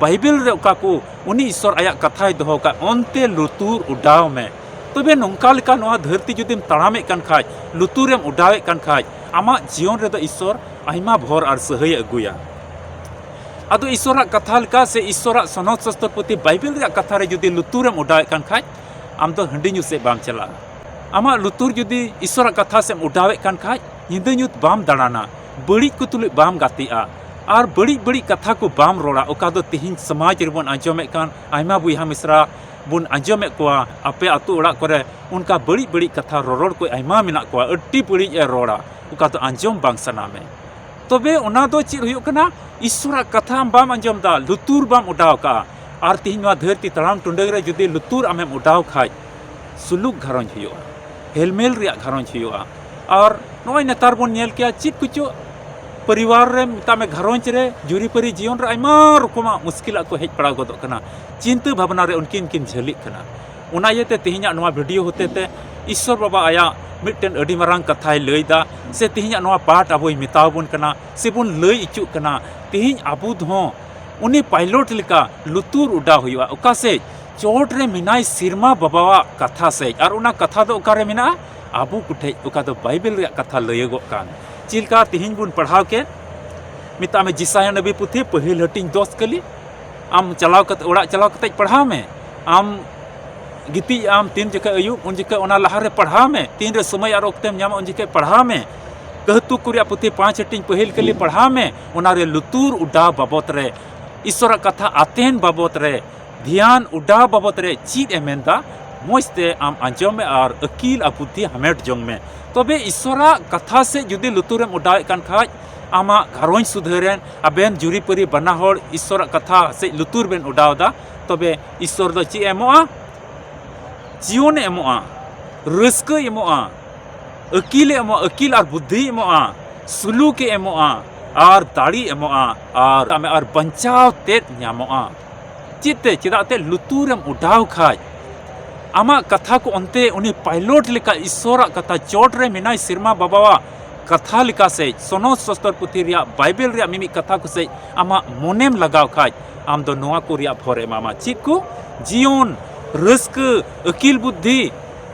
ᱵᱟᱭᱵᱮᱞ ᱨᱮ ᱚᱠᱟ ᱠᱚ ᱩᱱᱤ ᱤᱥᱥᱚᱨ ᱟᱭᱟᱜ ᱠᱟᱛᱷᱟᱭ ᱫᱚᱦᱚ ᱟᱠᱟᱫ, ᱚᱱᱛᱮ ᱞᱩᱛᱩᱨ ᱚᱰᱟᱣ ᱢᱮ᱾ ᱛᱚᱵᱮ ᱱᱚᱝᱠᱟ ᱞᱮᱠᱟ ᱱᱚᱣᱟ ᱫᱷᱟᱹᱨᱛᱤ ᱡᱩᱫᱤᱢ ᱛᱟᱲᱟᱢᱮᱫ ᱠᱟᱱ ᱠᱷᱟᱡ, ᱞᱩᱛᱩᱨᱮᱢ ᱚᱰᱟᱣᱮᱫ ᱠᱟᱱ ᱠᱷᱟᱡ, ᱟᱢᱟᱜ ᱡᱤᱭᱚᱱ ᱨᱮᱫᱚ ᱤᱥᱥᱚᱨ ᱟᱭᱢᱟ ᱵᱷᱚᱨ ᱟᱨ ᱥᱟᱹᱦᱟᱹᱭᱮ ᱟᱹᱜᱩᱭᱟ᱾ ᱟᱫᱚ ᱤᱥᱥᱚᱨᱟᱜ ᱠᱟᱛᱷᱟ ᱞᱮᱠᱟ ᱥᱮ ᱤᱥᱥᱚᱨᱟᱜ ᱥᱚᱱᱚᱛ ᱥᱚᱥᱛᱚᱨ ᱯᱩᱛᱷᱤ ᱵᱟᱭᱵᱮᱞ ᱨᱮᱭᱟᱜ ᱠᱟᱛᱷᱟ ᱨᱮ ᱡᱩᱫᱤ ᱞᱩᱛᱩᱨᱮᱢ ᱚᱰᱟᱣᱮᱫ ᱠᱟᱱ ᱠᱷᱟᱡ, ᱟᱢ ᱫᱚ ᱦᱟᱺᱰᱤ ᱧᱩ ᱥᱮᱫ ᱵᱟᱢ ᱪᱟᱞᱟᱜᱼᱟ᱾ ᱟᱢᱟᱜ ᱞᱩᱛᱩᱨ ᱡᱩᱫᱤ ᱤᱥᱥᱚᱨᱟᱜ ᱠᱟᱛᱷᱟ ᱥᱮᱫ ᱮᱢ ᱚᱰᱟᱣᱮᱫ ᱠᱟᱱ ᱠᱷᱟᱡ, ᱧᱤᱫᱟᱹ ᱧᱩᱛ ᱵᱟᱢ ᱫᱟᱬᱟᱱᱟ, ᱵᱟᱹᱲᱤᱡ ᱠᱚ ᱛᱩᱞᱩᱡ ᱵᱟᱢ ᱜᱟᱛᱮᱜᱼᱟ, ᱟᱨ ᱵᱟᱹᱲᱤᱡ ᱵᱟᱹᱲᱤᱡ ᱠᱟᱛᱷᱟ ᱠᱚ ᱵᱟᱢ ᱨᱚᱲᱟ, ᱚᱠᱟ ᱫᱚ ᱛᱮᱦᱮᱧ ᱥᱚᱢᱟᱡᱽ ᱨᱮᱵᱚᱱ ᱟᱸᱡᱚᱢᱮᱫ ᱠᱟᱱ, ᱟᱭᱢᱟ ᱵᱚᱭᱦᱟ ᱢᱤᱥᱨᱟ ᱵᱚᱱ ᱟᱸᱡᱚᱢᱮᱫ ᱠᱚᱣᱟ, ᱟᱯᱮ ᱟᱹᱛᱩ ᱚᱲᱟᱜ ᱠᱚᱨᱮ ᱚᱱᱠᱟ ᱵᱟᱹᱲᱤᱡ ᱵᱟᱹᱲᱤᱡ ᱠᱟᱛᱷᱟ ᱨᱚᱨᱚᱲ ᱠᱚ ᱟᱭᱢᱟ ᱢᱮᱱᱟᱜ ᱠᱚᱣᱟ, ᱟᱹᱰᱤ ᱵᱟᱹᱲᱤᱡ ᱮ ᱨᱚᱲᱟ, ᱚᱠᱟ ᱫᱚ ᱟᱸᱡᱚᱢ ᱵᱟᱝ ᱥᱟᱱᱟ ᱢᱮ᱾ ᱛᱚᱵᱮ ᱚᱱᱟ ᱫᱚ ᱪᱮᱫ ᱦᱩᱭᱩᱜ ᱠᱟᱱᱟ? ᱤᱥᱥᱚᱨᱟᱜ ᱠᱟᱛᱷᱟ ᱟᱢ ᱵᱟᱢ ᱟᱸᱡᱚᱢ ᱮᱫᱟ, ᱞᱩᱛᱩᱨ ᱵᱟᱢ ᱚᱰᱟᱣ ᱠᱟᱜᱼᱟ᱾ ᱟᱨ ᱛᱮᱦᱮᱧ ᱱᱚᱣᱟ ᱫᱷᱟᱹᱨᱛᱤ ᱛᱟᱲᱟᱢ ᱴᱩᱰᱟᱹᱜ ᱨᱮ ᱡᱩᱫᱤ ᱞᱩᱛᱩᱨ ᱟᱢᱮᱢ ᱚᱰᱟᱣ ᱠᱷᱟᱡ, ᱥᱩᱞᱩᱠ ᱜᱷᱟᱨᱚᱸᱡᱽ ᱦᱩᱭᱩᱜᱼᱟ, ᱦᱮᱞᱢᱮᱞ ᱨᱮᱭᱟᱜ ᱜᱷᱟᱨᱚᱸᱡᱽ ᱦᱩᱭᱩᱜᱼᱟ᱾ ᱟᱨ ᱱᱚᱜᱼᱚᱭ ᱱᱮᱛᱟᱨ ᱵᱚᱱ ᱧᱮᱞ ᱠᱮᱭᱟ ᱪᱮᱫ ᱠᱚᱪᱚ ᱯᱚᱨᱤᱵᱟᱨ ᱨᱮ, ᱢᱮᱛᱟᱜ ᱢᱮ, ᱜᱷᱟᱨᱚᱸᱡᱽ ᱨᱮ ᱡᱩᱨᱤᱯᱟᱹᱨᱤ ᱡᱤᱭᱚᱱ ᱨᱮ ᱟᱭᱢᱟ ᱨᱚᱠᱚᱢᱟᱜ ᱢᱩᱥᱠᱤᱞᱟᱜ ᱠᱚ ᱦᱮᱡ ᱯᱟᱲᱟᱣ ᱜᱚᱫᱚᱜ ᱠᱟᱱᱟ, ᱪᱤᱱᱛᱟᱹ ᱵᱷᱟᱵᱽᱱᱟ ᱨᱮ ᱩᱱᱠᱤᱱ ᱠᱤᱱ ᱡᱷᱟᱹᱞᱤᱜ ᱠᱟᱱᱟ᱾ ᱚᱱᱟ ᱤᱭᱟᱹᱛᱮ ᱛᱮᱦᱮᱧᱟᱜ ᱱᱚᱣᱟ ᱵᱷᱤᱰᱤᱭᱳ ᱦᱚᱛᱮ ᱛᱮ ᱤᱥᱥᱚᱨ ᱵᱟᱵᱟ ᱟᱭᱟᱜ ᱢᱤᱫᱴᱮᱱ ᱟᱹᱰᱤ ᱢᱟᱨᱟᱝ ᱠᱟᱛᱷᱟᱭ ᱞᱟᱹᱭ ᱮᱫᱟ, ᱥᱮ ᱛᱮᱦᱮᱧᱟᱜ ᱱᱚᱣᱟ ᱯᱟᱴ ᱟᱵᱚᱭ ᱢᱮᱛᱟᱣ ᱵᱚᱱ ᱠᱟᱱᱟ, ᱥᱮᱵᱚᱱ ᱞᱟᱹᱭ ᱚᱪᱚᱜ ᱠᱟᱱᱟ᱾ ᱛᱮᱦᱮᱧ ᱟᱵᱚ ᱦᱚᱸ ᱩᱱᱤ ᱯᱟᱭᱞᱚᱴ ᱞᱮᱠᱟ ᱞᱩᱛᱩᱨ ᱚᱰᱟᱣ ᱦᱩᱭᱩᱜᱼᱟ᱾ ᱚᱠᱟ ᱥᱮᱫ? ᱪᱚᱴ ᱨᱮ ᱢᱮᱱᱟᱭ ᱥᱮᱨᱢᱟ ᱵᱟᱵᱟᱣᱟᱜ ᱠᱟᱛᱷᱟ ᱥᱮᱫ᱾ ᱟᱨ ᱚᱱᱟ ᱠᱟᱛᱷᱟ ᱫᱚ ᱚᱠᱟᱨᱮ ᱢᱮᱱᱟᱜᱼᱟ? ᱟᱵᱚ ᱠᱚᱴᱷᱮᱡ, ᱚᱠᱟ ᱫᱚ ᱵᱟᱭᱵᱮᱞ ᱨᱮᱭᱟᱜ ᱠᱟᱛᱷᱟ ᱞᱟᱹᱭᱟᱹᱜᱚᱜ ᱠᱟᱱ᱾ ᱪᱮᱫ ᱞᱮᱠᱟ ᱛᱮᱦᱮᱧ ᱵᱚᱱ ᱯᱟᱲᱦᱟᱣ ᱠᱮᱫ, ᱢᱮᱛᱟᱜ ᱢᱮ ᱡᱮᱥᱟᱭᱟ ᱱᱟᱵᱤ ᱯᱩᱛᱷᱤ ᱯᱟᱹᱦᱤᱞ ᱦᱟᱹᱴᱤᱧ ᱫᱚᱥ ᱠᱟᱹᱞᱤ, ᱟᱢ ᱪᱟᱞᱟᱣ ᱠᱟᱛᱮ, ᱚᱲᱟᱜ ᱪᱟᱞᱟᱣ ᱠᱟᱛᱮ ᱯᱟᱲᱦᱟᱣ ᱢᱮ᱾ ᱟᱢ ᱜᱤᱛᱤᱡ ᱟᱢ ᱛᱤᱱ ᱡᱚᱠᱷᱮᱡ ᱟᱹᱭᱩᱵ, ᱩᱱ ᱡᱚᱠᱷᱮᱡ ᱚᱱᱟ ᱞᱟᱦᱟᱨᱮ ᱯᱟᱲᱦᱟᱣ ᱢᱮ᱾ ᱛᱤᱱᱨᱮ ᱥᱚᱢᱚᱭ ᱟᱨ ᱚᱠᱛᱮᱢ ᱧᱟᱢᱟ, ᱩᱱ ᱡᱚᱠᱷᱮᱡ ᱯᱟᱲᱦᱟᱣ ᱢᱮ᱾ ᱠᱟᱹᱦᱛᱩ ᱠᱚ ᱨᱮᱭᱟᱜ ᱯᱩᱛᱷᱤ ᱯᱟᱸᱪ ᱦᱟᱹᱴᱤᱧ ᱯᱟᱹᱦᱤᱞ ᱠᱟᱹᱞᱤ ᱯᱟᱲᱦᱟᱣ ᱢᱮ᱾ ᱚᱱᱟᱨᱮ ᱞᱩᱛᱩᱨ ᱚᱰᱟᱣ ᱵᱟᱵᱚᱛ ᱨᱮ, ᱤᱥᱚᱨᱟᱜ ᱠᱟᱛᱷᱟ ᱟᱛᱮᱱ ᱵᱟᱵᱚᱛ ᱨᱮ, ᱫᱷᱮᱭᱟᱱ ᱚᱰᱟᱣ ᱵᱟᱵᱚᱛ ᱨᱮ ᱪᱮᱫ ᱮ ᱢᱮᱱᱫᱟ, ᱢᱚᱡᱽ ᱛᱮ ᱟᱢ ᱟᱸᱡᱚᱢ ᱢᱮ ᱟᱨ ᱟᱹᱠᱤᱞ ᱟᱨ ᱵᱩᱫᱽᱫᱷᱤ ᱦᱟᱢᱮᱴ ᱡᱚᱝ ᱢᱮ᱾ ᱛᱚᱵᱮ ᱤᱥᱚᱨᱟᱜ ᱠᱟᱛᱷᱟ ᱥᱮᱫ ᱡᱩᱫᱤ ᱞᱩᱛᱩᱨᱮᱢ ᱚᱰᱟᱣᱮᱫ ᱠᱟᱱ ᱠᱷᱟᱡ, ᱟᱢᱟᱜ ᱜᱷᱟᱨᱚᱸᱡᱽ ᱥᱩᱫᱷᱟᱹᱨ ᱨᱮᱱ ᱟᱵᱮᱱ ᱡᱩᱨᱤᱯᱟᱹᱨᱤ ᱵᱟᱱᱟ ᱦᱚᱲ ᱤᱥᱚᱨᱟᱜ ᱠᱟᱛᱷᱟ ᱥᱮᱫ ᱞᱩᱛᱩᱨ ᱵᱮᱱ ᱚᱰᱟᱣ ᱮᱫᱟ, ᱛᱚᱵᱮ ᱤᱥᱚᱨ ᱫᱚ ᱪᱮᱫ ᱮ ᱮᱢᱚᱜᱼᱟ? ᱡᱤᱭᱚᱱᱮ ᱮᱢᱚᱜᱼᱟ, ᱨᱟᱹᱥᱠᱟᱹᱭ ᱮᱢᱚᱜᱼᱟ, ᱟᱹᱠᱤᱞᱮ ᱮᱢᱚᱜᱼᱟ, ᱟᱹᱠᱤᱞ ᱟᱨ ᱵᱩᱫᱽᱫᱷᱤᱭ ᱮᱢᱚᱜᱼᱟ, ᱥᱩᱞᱩᱠᱮ ᱮᱢᱚᱜᱼᱟ, ᱟᱨ ᱫᱟᱲᱮᱭ ᱮᱢᱚᱜᱼᱟ, ᱟᱨ, ᱟᱨ ᱵᱟᱧᱪᱟᱣ ᱛᱮᱫ ᱧᱟᱢᱚᱜᱼᱟ᱾ ᱪᱮᱫ ᱛᱮ? ᱪᱮᱫᱟᱜ ᱛᱮ ᱞᱩᱛᱩᱨᱮᱢ ᱚᱰᱟᱣ ᱠᱷᱟᱡ, ᱟᱢᱟᱜ ᱠᱟᱛᱷᱟ ᱠᱚ ᱚᱱᱛᱮ ᱩᱱᱤ ᱯᱟᱭᱞᱚᱴ ᱞᱮᱠᱟ ᱤᱥᱥᱚᱨᱟᱜ ᱠᱟᱛᱷᱟ, ᱪᱚᱴ ᱨᱮ ᱢᱮᱱᱟᱭ ᱥᱮᱨᱢᱟ ᱵᱟᱵᱟᱣᱟᱜ ᱠᱟᱛᱷᱟ ᱞᱮᱠᱟ ᱥᱮᱡ, ᱥᱚᱱᱚᱛ ᱥᱚᱥᱛᱚᱨ ᱯᱩᱛᱷᱤ ᱨᱮᱭᱟᱜ, ᱵᱟᱭᱵᱮᱞ ᱨᱮᱭᱟᱜ ᱢᱤᱢᱤᱫ ᱠᱟᱛᱷᱟ ᱠᱚ ᱥᱮᱡ ᱟᱢᱟᱜ ᱢᱚᱱᱮᱢ ᱞᱟᱜᱟᱣ ᱠᱷᱟᱡ, ᱟᱢ ᱫᱚ ᱱᱚᱣᱟ ᱠᱚ ᱨᱮᱭᱟᱜ ᱵᱷᱚᱨ ᱮᱢᱟᱢᱟ᱾ ᱪᱮᱫ ᱠᱚ? ᱡᱤᱭᱚᱱ, ᱨᱟᱹᱥᱠᱟᱹ, ᱟᱹᱠᱤᱞ ᱵᱩᱫᱽᱫᱷᱤ,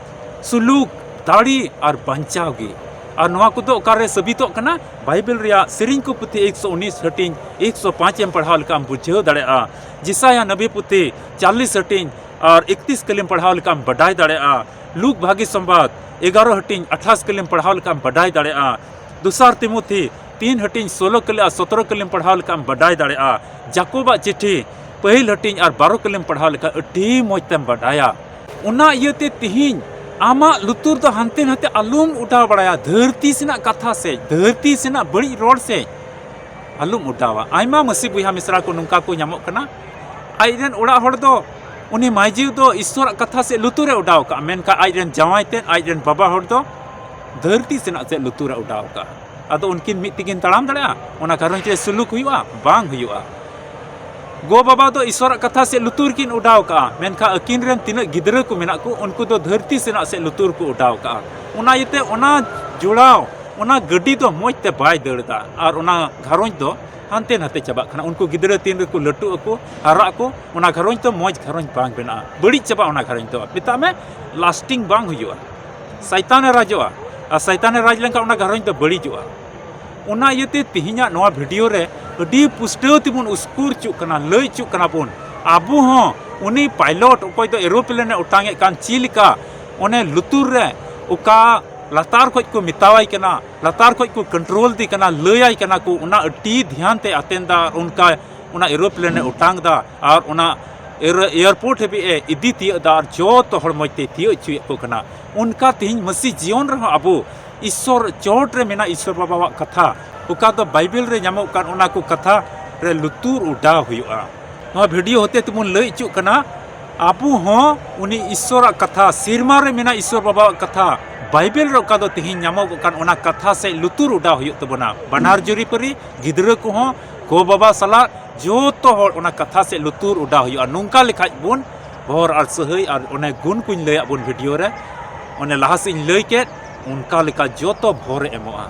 ᱥᱩᱞᱩᱠ, ᱫᱟᱲᱮ ᱟᱨ ᱵᱟᱧᱪᱟᱣ ᱜᱮ᱾ ᱟᱨ ᱱᱚᱣᱟ ᱠᱚᱫᱚ ᱚᱠᱟᱨᱮ ᱥᱟᱹᱵᱤᱛᱚᱜ ᱠᱟᱱᱟ? ᱵᱟᱭᱵᱮᱞ ᱨᱮᱭᱟᱜ ᱥᱮᱨᱮᱧ ᱠᱚ ᱯᱩᱛᱷᱤ ᱮᱠᱥᱚ ᱩᱱᱤᱥ ᱦᱟᱹᱴᱤᱧ ᱮᱠᱥᱚ ᱯᱟᱸᱪ ᱮᱢ ᱯᱟᱲᱦᱟᱣ ᱞᱮᱠᱷᱟᱱ ᱵᱩᱡᱷᱟᱹᱣ ᱫᱟᱲᱮᱭᱟᱜᱼᱟ᱾ ᱡᱮᱥᱟᱭᱟ ᱱᱟᱵᱤ ᱯᱩᱛᱷᱤ ᱪᱟᱞᱞᱤᱥ ᱦᱟᱹᱴᱤᱧ ᱟᱨ ᱮᱠᱛᱤᱥ ᱠᱟᱹᱞᱤᱢ ᱯᱟᱲᱦᱟᱣ ᱞᱮᱠᱷᱟᱱ ᱵᱟᱰᱟᱭ ᱫᱟᱲᱮᱭᱟᱜᱼᱟ᱾ ᱞᱩᱠ ᱵᱷᱟᱹᱜᱤ ᱥᱚᱢᱵᱟᱫ ᱮᱜᱟᱨᱚ ᱦᱟᱹᱴᱤᱧ ᱟᱴᱷᱟᱥ ᱠᱟᱹᱞᱤᱢ ᱯᱟᱲᱦᱟᱣ ᱞᱮᱠᱷᱟᱱ ᱵᱟᱰᱟᱭ ᱫᱟᱲᱮᱭᱟᱜᱼᱟ᱾ ᱫᱚᱥᱟᱨ ᱛᱤᱢᱚᱛᱷᱤ ᱛᱤᱱ ᱦᱟᱹᱴᱤᱧ ᱥᱳᱞᱳ ᱠᱟᱹᱞᱤ ᱟᱨ ᱥᱚᱛᱨᱚ ᱠᱟᱹᱞᱤᱢ ᱯᱟᱲᱦᱟᱣ ᱞᱮᱠᱷᱟᱱ ᱵᱟᱰᱟᱭ ᱫᱟᱲᱮᱭᱟᱜᱼᱟ᱾ ᱡᱟᱠᱚᱵᱟᱜ ᱪᱤᱴᱷᱤ ᱯᱟᱹᱦᱤᱞ ᱦᱟᱹᱴᱤᱧ ᱟᱨ ᱵᱟᱨᱚ ᱠᱟᱹᱞᱤᱢ ᱯᱟᱲᱦᱟᱣ ᱞᱮᱠᱷᱟᱱ ᱟᱹᱰᱤ ᱢᱚᱡᱽ ᱛᱮᱢ ᱵᱟᱰᱟᱭᱟ᱾ ᱚᱱᱟ ᱤᱭᱟᱹᱛᱮ ᱛᱤᱦᱤᱧ ᱟᱢᱟᱜ ᱞᱩᱛᱩᱨ ᱫᱚ ᱦᱟᱱᱛᱮ ᱱᱟᱛᱮ ᱟᱞᱚᱢ ᱚᱰᱟᱣ ᱵᱟᱲᱟᱭᱟ, ᱫᱷᱟᱹᱨᱛᱤ ᱥᱮᱱᱟᱜ ᱠᱟᱛᱷᱟ ᱥᱮᱡ, ᱫᱷᱟᱹᱨᱛᱤ ᱥᱮᱱᱟᱜ ᱵᱟᱹᱲᱤᱡ ᱨᱚᱲ ᱥᱮᱡ ᱟᱞᱚᱢ ᱚᱰᱟᱣᱟ᱾ ᱟᱭᱢᱟ ᱢᱟᱹᱥᱤ ᱵᱚᱭᱦᱟ ᱢᱤᱥᱨᱟ ᱠᱚ ᱱᱚᱝᱠᱟ ᱠᱚ ᱧᱟᱢᱚᱜ ᱠᱟᱱᱟ, ᱟᱡ ᱨᱮᱱ ᱚᱲᱟᱜ ᱦᱚᱲ ᱫᱚ ᱩᱱᱤ ᱢᱟᱹᱭᱡᱤ ᱫᱚ ᱤᱥᱥᱚᱨᱟᱜ ᱠᱟᱛᱷᱟ ᱥᱮᱫ ᱞᱩᱛᱩᱨᱮ ᱚᱰᱟᱣ ᱠᱟᱜᱼᱟ, ᱢᱮᱱᱠᱷᱟᱱ ᱟᱡ ᱨᱮᱱ ᱡᱟᱶᱟᱭ ᱛᱮᱫ, ᱟᱡ ᱨᱮᱱ ᱵᱟᱵᱟ ᱦᱚᱲ ᱫᱚ ᱫᱷᱟᱹᱨᱛᱤ ᱥᱮᱱᱟᱜ ᱥᱮᱫ ᱞᱩᱛᱩᱨᱮ ᱚᱰᱟᱣ ᱠᱟᱜᱼᱟ᱾ ᱟᱫᱚ ᱩᱱᱠᱤᱱ ᱢᱤᱫ ᱛᱮᱠᱤᱱ ᱛᱟᱲᱟᱢ ᱫᱟᱲᱮᱭᱟᱜᱼᱟ? ᱚᱱᱟ ᱜᱷᱟᱨᱚᱸᱡᱽ ᱨᱮ ᱥᱩᱞᱩᱠ ᱦᱩᱭᱩᱜᱼᱟ? ᱵᱟᱝ ᱦᱩᱭᱩᱜᱼᱟ᱾ ᱜᱚ ᱵᱟᱵᱟ ᱫᱚ ᱤᱥᱥᱚᱨᱟᱜ ᱠᱟᱛᱷᱟ ᱥᱮᱫ ᱞᱩᱛᱩᱨ ᱠᱤᱱ ᱚᱰᱟᱣ ᱠᱟᱜᱼᱟ, ᱢᱮᱱᱠᱷᱟᱱ ᱟᱹᱠᱤᱱ ᱨᱮᱱ ᱛᱤᱱᱟᱹᱜ ᱜᱤᱫᱽᱨᱟᱹ ᱠᱚ ᱢᱮᱱᱟᱜ ᱠᱚ, ᱩᱱᱠᱩ ᱫᱚ ᱫᱷᱟᱹᱨᱛᱤ ᱥᱮᱱᱟᱜ ᱥᱮᱫ ᱞᱩᱛᱩᱨ ᱠᱚ ᱚᱰᱟᱣ ᱠᱟᱜᱼᱟ᱾ ᱚᱱᱟ ᱤᱭᱟᱹᱛᱮ ᱚᱱᱟ ᱡᱚᱲᱟᱣ, ᱚᱱᱟ ᱜᱟᱹᱰᱤ ᱫᱚ ᱢᱚᱡᱽ ᱛᱮ ᱵᱟᱭ ᱫᱟᱹᱲ ᱮᱫᱟ ᱟᱨ ᱚᱱᱟ ᱜᱷᱟᱨᱚᱸᱡᱽ ᱫᱚ ᱦᱟᱱᱛᱮ ᱱᱟᱛᱮ ᱪᱟᱵᱟᱜ ᱠᱟᱱᱟ᱾ ᱩᱱᱠᱩ ᱜᱤᱫᱽᱨᱟᱹ ᱛᱤᱱ ᱨᱮᱠᱚ ᱞᱟᱹᱴᱩᱜ ᱟᱠᱚ, ᱦᱟᱨᱟᱜ ᱟᱠᱚ, ᱚᱱᱟ ᱜᱷᱟᱨᱚᱸᱡᱽ ᱫᱚ ᱢᱚᱡᱽ ᱜᱷᱟᱨᱚᱸᱡᱽ ᱵᱟᱝ ᱵᱮᱱᱟᱜᱼᱟ, ᱵᱟᱹᱲᱤᱡ ᱪᱟᱵᱟᱜᱼᱟ ᱚᱱᱟ ᱜᱷᱟᱨᱚᱸᱡᱽ ᱫᱚ᱾ ᱢᱮᱛᱟᱜ ᱢᱮ, ᱞᱟᱥᱴᱤᱝ ᱵᱟᱝ ᱦᱩᱭᱩᱜᱼᱟ᱾ ᱥᱟᱭᱛᱟᱱᱮ ᱨᱟᱡᱚᱜᱼᱟ, ᱟᱨ ᱥᱟᱭᱛᱟᱱᱮ ᱨᱟᱡᱽ ᱞᱮᱱᱠᱷᱟᱱ ᱚᱱᱟ ᱜᱷᱟᱨᱚᱸᱡᱽ ᱫᱚ ᱵᱟᱹᱲᱤᱡᱚᱜᱼᱟ᱾ ᱚᱱᱟ ᱤᱭᱟᱹᱛᱮ ᱛᱮᱦᱮᱧᱟᱜ ᱱᱚᱣᱟ ᱵᱷᱤᱰᱤᱭᱳ ᱨᱮ ᱟᱹᱰᱤ ᱯᱩᱥᱴᱟᱹᱣ ᱛᱮᱵᱚᱱ ᱩᱥᱠᱩᱨ ᱦᱚᱪᱚᱜ ᱠᱟᱱᱟ, ᱞᱟᱹᱭ ᱦᱚᱪᱚᱜ ᱠᱟᱱᱟ ᱵᱚᱱ, ᱟᱵᱚ ᱦᱚᱸ ᱩᱱᱤ ᱯᱟᱭᱞᱚᱴ ᱚᱠᱚᱭ ᱫᱚ ᱮᱨᱳᱯᱞᱮᱱᱮ ᱚᱴᱟᱝ ᱮᱫ ᱠᱟᱱ ᱪᱮᱫ ᱞᱮᱠᱟ ᱚᱱᱮ ᱞᱩᱛᱩᱨ ᱨᱮ ᱚᱠᱟ ᱞᱟᱛᱟᱨ ᱠᱷᱚᱡ ᱠᱚ ᱢᱮᱛᱟᱣᱟᱭ ᱠᱟᱱᱟ, ᱞᱟᱛᱟᱨ ᱠᱷᱚᱡ ᱠᱚ ᱠᱚᱱᱴᱨᱳᱞ ᱫᱮ ᱠᱟᱱᱟ, ᱞᱟᱹᱭᱟᱭ ᱠᱟᱱᱟ ᱠᱚ, ᱚᱱᱟ ᱟᱹᱰᱤ ᱫᱷᱮᱭᱟᱱ ᱛᱮ ᱟᱛᱮᱱ ᱫᱟ᱾ ᱚᱱᱠᱟ ᱚᱱᱟ ᱮᱨᱳᱯᱞᱮᱱᱮ ᱚᱴᱟᱝ ᱫᱟ ᱟᱨ ᱚᱱᱟ ᱮᱨ-, ᱮᱭᱟᱨᱯᱳᱨᱴ ᱦᱟᱹᱵᱤᱡ ᱮ ᱤᱫᱤ ᱛᱤᱭᱟᱹᱜ ᱫᱟ ᱟᱨ ᱡᱚᱛᱚ ᱦᱚᱲ ᱢᱚᱡᱽ ᱛᱮ ᱛᱤᱭᱟᱹᱜ ᱦᱚᱪᱚᱭᱮᱫ ᱠᱚ ᱠᱟᱱᱟ᱾ ᱚᱱᱠᱟ ᱛᱮᱦᱮᱧ ᱢᱟᱹᱥᱤ ᱡᱤᱭᱚᱱ ᱨᱮᱦᱚᱸ ᱟᱵᱚ ᱤᱥᱥᱚᱨ, ᱪᱚᱴ ᱨᱮ ᱢᱮᱱᱟᱜ ᱤᱥᱥᱚᱨ ᱵᱟᱵᱟᱣᱟᱜ ᱠᱟᱛᱷᱟ, ᱚᱠᱟ ᱫᱚ ᱵᱟᱭᱵᱮᱞ ᱨᱮ ᱧᱟᱢᱚᱜ ᱠᱟᱱ, ᱚᱱᱟ ᱠᱚ ᱠᱟᱛᱷᱟ ᱨᱮ ᱞᱩᱛᱩᱨ ᱚᱰᱟᱣ ᱦᱩᱭᱩᱜᱼᱟ᱾ ᱱᱚᱣᱟ ᱵᱷᱤᱰᱤᱭᱳ ᱦᱚᱛᱮ ᱛᱮᱵᱚᱱ ᱞᱟᱹᱭ ᱦᱚᱪᱚᱜ ᱠᱟᱱᱟ, ᱟᱵᱚ ᱦᱚᱸ ᱩᱱᱤ ᱤᱥᱥᱚᱨᱟᱜ ᱠᱟᱛᱷᱟ, ᱥᱤᱨᱢᱟ ᱨᱮ ᱢᱮᱱᱟᱜ ᱤᱥᱥᱚᱨ ᱵᱟᱵᱟᱣᱟᱜ ᱠᱟᱛᱷᱟ, ᱵᱟᱭᱵᱮᱞ ᱨᱮ ᱚᱠᱟ ᱫᱚ ᱛᱮᱦᱮᱧ ᱧᱟᱢᱚᱜᱚᱜ ᱠᱟᱱ, ᱚᱱᱟ ᱠᱟᱛᱷᱟ ᱥᱮᱫ ᱞᱩᱛᱩᱨ ᱚᱰᱟᱣ ᱦᱩᱭᱩᱜ ᱛᱟᱵᱚᱱᱟ᱾ ᱵᱟᱱᱟᱨ ᱡᱩᱨᱤᱯᱟᱹᱨᱤ, ᱜᱤᱫᱽᱨᱟᱹ ᱠᱚᱦᱚᱸ, ᱜᱚ ᱵᱟᱵᱟ ᱥᱟᱞᱟᱜ ᱡᱚᱛᱚ ᱦᱚᱲ ᱚᱱᱟ ᱠᱟᱛᱷᱟ ᱥᱮᱫ ᱞᱩᱛᱩᱨ ᱚᱰᱟᱣ ᱦᱩᱭᱩᱜᱼᱟ᱾ ᱱᱚᱝᱠᱟ ᱞᱮᱠᱷᱟᱡ ᱵᱚᱱ ᱵᱷᱚᱨ ᱟᱨ ᱥᱟᱹᱦᱟᱹᱭ ᱟᱨ ᱚᱱᱮ ᱜᱩᱱ ᱠᱚᱧ ᱞᱟᱹᱭᱟᱫ ᱵᱚᱱ ᱵᱷᱤᱰᱤᱭᱳ ᱨᱮ, ᱚᱱᱮ ᱞᱟᱦᱟ ᱥᱮᱫ ᱤᱧ ᱞᱟᱹᱭ ᱠᱮᱫ, ᱚᱱᱠᱟ ᱞᱮᱠᱟ ᱡᱚᱛᱚ ᱵᱷᱚᱨᱮ ᱮᱢᱚᱜᱼᱟ᱾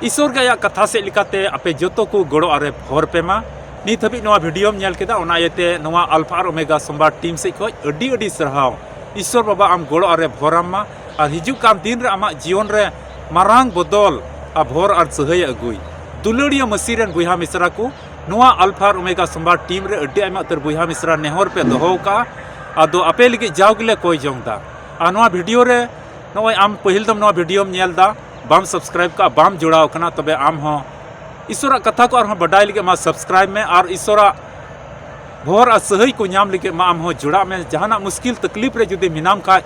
ᱤᱥᱚᱨ ᱜᱮ ᱟᱭᱟᱜ ᱠᱟᱛᱷᱟ ᱥᱮᱫ ᱞᱮᱠᱟᱛᱮ ᱟᱯᱮ ᱡᱚᱛᱚ ᱠᱚ ᱜᱚᱲᱚ ᱟᱨᱮ ᱵᱷᱚᱨ ᱯᱮ ᱢᱟ᱾ ᱱᱤᱛ ᱦᱟᱹᱵᱤᱡ ᱱᱚᱣᱟ ᱵᱷᱤᱰᱤᱭᱳᱢ ᱧᱮᱞ ᱠᱮᱫᱟ, ᱚᱱᱟ ᱤᱭᱟᱹᱛᱮ ᱱᱚᱣᱟ ᱟᱞᱯᱷᱟ ᱟᱨ ᱳᱢᱮᱜᱟ ᱥᱳᱢᱵᱟᱨ ᱴᱤᱢ ᱥᱮᱫ ᱠᱷᱚᱱ ᱟᱹᱰᱤ ᱟᱹᱰᱤ ᱥᱟᱨᱦᱟᱣ᱾ ᱤᱥᱚᱨ ᱵᱟᱵᱟ ᱟᱢ ᱜᱚᱲᱚ ᱟᱨᱮ ᱵᱷᱚᱨᱟᱢ ᱢᱟ, ᱟᱨ ᱦᱤᱡᱩᱜ ᱠᱟᱱ ᱫᱤᱱ ᱨᱮ ᱟᱢᱟᱜ ᱡᱤᱭᱚᱱ ᱨᱮ ᱢᱟᱨᱟᱝ ᱵᱚᱫᱚᱞ ᱟᱨ ᱵᱷᱚᱨ ᱟᱨ ᱥᱟᱹᱦᱟᱹᱭᱮ ᱟᱹᱜᱩᱭ᱾ ᱫᱩᱞᱟᱹᱲᱤᱭᱟᱹ ᱢᱟᱹᱥᱤ ᱨᱮᱱ ᱵᱚᱭᱦᱟ ᱢᱤᱥᱨᱟ ᱠᱚ, ᱱᱚᱣᱟ ᱟᱞᱯᱷᱟ ᱟᱨ ᱳᱢᱮᱜᱟ ᱥᱳᱢᱵᱟᱨ ᱴᱤᱢ ᱨᱮ ᱟᱹᱰᱤ ᱟᱭᱢᱟ ᱩᱛᱟᱹᱨ ᱵᱚᱭᱦᱟ ᱢᱤᱥᱨᱟ ᱱᱮᱦᱚᱨ ᱯᱮ ᱫᱚᱦᱚ ᱟᱠᱟᱫᱼᱟ᱾ ᱟᱫᱚ ᱟᱯᱮ ᱞᱟᱹᱜᱤᱫ ᱡᱟᱣ ᱜᱮᱞᱮ ᱠᱚᱭ ᱡᱚᱝ ᱮᱫᱟ᱾ ᱟᱨ ᱱᱚᱣᱟ ᱵᱷᱤᱰᱤᱭᱳ ᱨᱮ ᱱᱚᱜᱼᱚᱭ ᱟᱢ ᱯᱟᱹᱦᱤᱞ ᱫᱚᱢ ᱱᱚᱣᱟ ᱵᱷᱤᱰᱤᱭᱳᱢ ᱧᱮᱞ ᱮᱫᱟ, ᱵᱟᱢ ᱥᱟᱵᱥᱠᱨᱟᱭᱤᱵ ᱠᱟᱜᱼᱟ, ᱵᱟᱢ ᱡᱚᱲᱟᱣ ᱟᱠᱟᱱᱟ, ᱛᱚᱵᱮ ᱟᱢ ᱦᱚᱸ ᱤᱥᱚᱨᱟᱜ ᱠᱟᱛᱷᱟ ᱠᱚ ᱟᱨᱦᱚᱸ ᱵᱟᱰᱟᱭ ᱞᱟᱹᱜᱤᱫ ᱢᱟ ᱥᱟᱵᱥᱠᱨᱟᱭᱤᱵ ᱢᱮ, ᱟᱨ ᱤᱥᱚᱨᱟᱜ ᱵᱷᱚᱨ ᱟᱨ ᱥᱟᱹᱦᱟᱹᱭ ᱠᱚ ᱧᱟᱢ ᱞᱟᱹᱜᱤᱫ ᱢᱟ ᱟᱢ ᱦᱚᱸ ᱡᱚᱲᱟᱜ ᱢᱮ᱾ ᱡᱟᱦᱟᱱᱟᱜ ᱢᱩᱥᱠᱤᱞ ᱛᱟᱠᱞᱤᱯ ᱨᱮ ᱡᱩᱫᱤ ᱢᱮᱱᱟᱢ ᱠᱷᱟᱡ,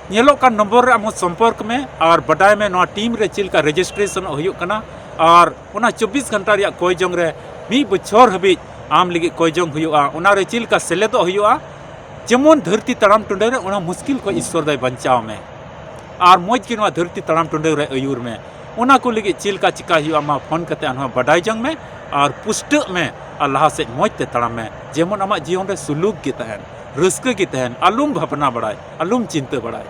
ᱧᱮᱞᱚᱜ ᱠᱟᱱ ᱱᱚᱢᱵᱚᱨ ᱨᱮ ᱟᱢ ᱦᱚᱸ ᱥᱚᱢᱯᱚᱨᱠ ᱢᱮ ᱟᱨ ᱵᱟᱰᱟᱭ ᱢᱮ ᱱᱚᱣᱟ ᱴᱤᱢ ᱨᱮ ᱪᱮᱫ ᱞᱮᱠᱟ ᱨᱮᱡᱤᱥᱴᱨᱮᱥᱚᱱᱚᱜ ᱦᱩᱭᱩᱜ ᱠᱟᱱᱟ᱾ ᱟᱨ ᱚᱱᱟ ᱪᱚᱵᱵᱤᱥ ᱜᱷᱚᱱᱴᱟ ᱨᱮᱭᱟᱜ ᱠᱚᱭ ᱡᱚᱝ ᱨᱮ ᱢᱤᱫ ᱵᱚᱪᱷᱚᱨ ᱦᱟᱹᱵᱤᱡ ᱟᱢ ᱞᱟᱹᱜᱤᱫ ᱠᱚᱭ ᱡᱚᱝ ᱦᱩᱭᱩᱜᱼᱟ, ᱚᱱᱟ ᱨᱮ ᱪᱮᱫ ᱞᱮᱠᱟ ᱥᱮᱞᱮᱫᱚᱜ ᱦᱩᱭᱩᱜᱼᱟ᱾ ᱡᱮᱢᱚᱱ ᱫᱷᱟᱹᱨᱛᱤ ᱛᱟᱲᱟᱢ ᱴᱩᱰᱟᱹ ᱨᱮ ᱚᱱᱟ ᱢᱩᱥᱠᱤᱞ ᱠᱷᱚᱱ ᱤᱥᱚᱨ ᱫᱚᱭ ᱵᱟᱧᱪᱟᱣ ᱢᱮ᱾ ᱟᱨ ᱢᱚᱡᱽ ᱜᱮ ᱱᱚᱣᱟ ᱫᱷᱟᱹᱨᱛᱤ ᱛᱟᱲᱟᱢ ᱴᱩᱰᱟᱹ ᱨᱮ ᱟᱹᱭᱩᱨ ᱢᱮ᱾ ᱚᱱᱟ ᱠᱚ ᱞᱟᱹᱜᱤᱫ ᱪᱮᱫ ᱞᱮᱠᱟ ᱪᱤᱠᱟᱭ ᱦᱩᱭᱩᱜᱼᱟ, ᱢᱟ ᱯᱷᱳᱱ ᱠᱟᱛᱮ ᱟᱨᱦᱚᱸ ᱵᱟᱰᱟᱭ ᱡᱚᱝ ᱢᱮ ᱟᱨ ᱯᱩᱥᱴᱟᱹᱜ ᱢᱮ ᱟᱨ ᱞᱟᱦᱟ ᱥᱮᱫ ᱢᱚᱡᱽ ᱛᱮ ᱛᱟᱲᱟᱢ ᱢᱮ᱾ ᱡᱮᱢᱚᱱ ᱟᱢᱟᱜ ᱡᱤᱭᱚᱱ ᱨᱮ ᱥᱩᱞᱩᱠ ᱜᱮ ᱛᱟᱦᱮᱱ, ᱨᱟᱹᱥᱠᱟᱹ ᱜᱮ ᱛᱟᱦᱮᱱ, ᱟᱞᱚᱢ ᱵᱷᱟᱵᱽᱱᱟ ᱵᱟᱲᱟᱭ, ᱟᱞᱚᱢ ᱪᱤᱱᱛᱟᱹ ᱵᱟᱲᱟᱭ᱾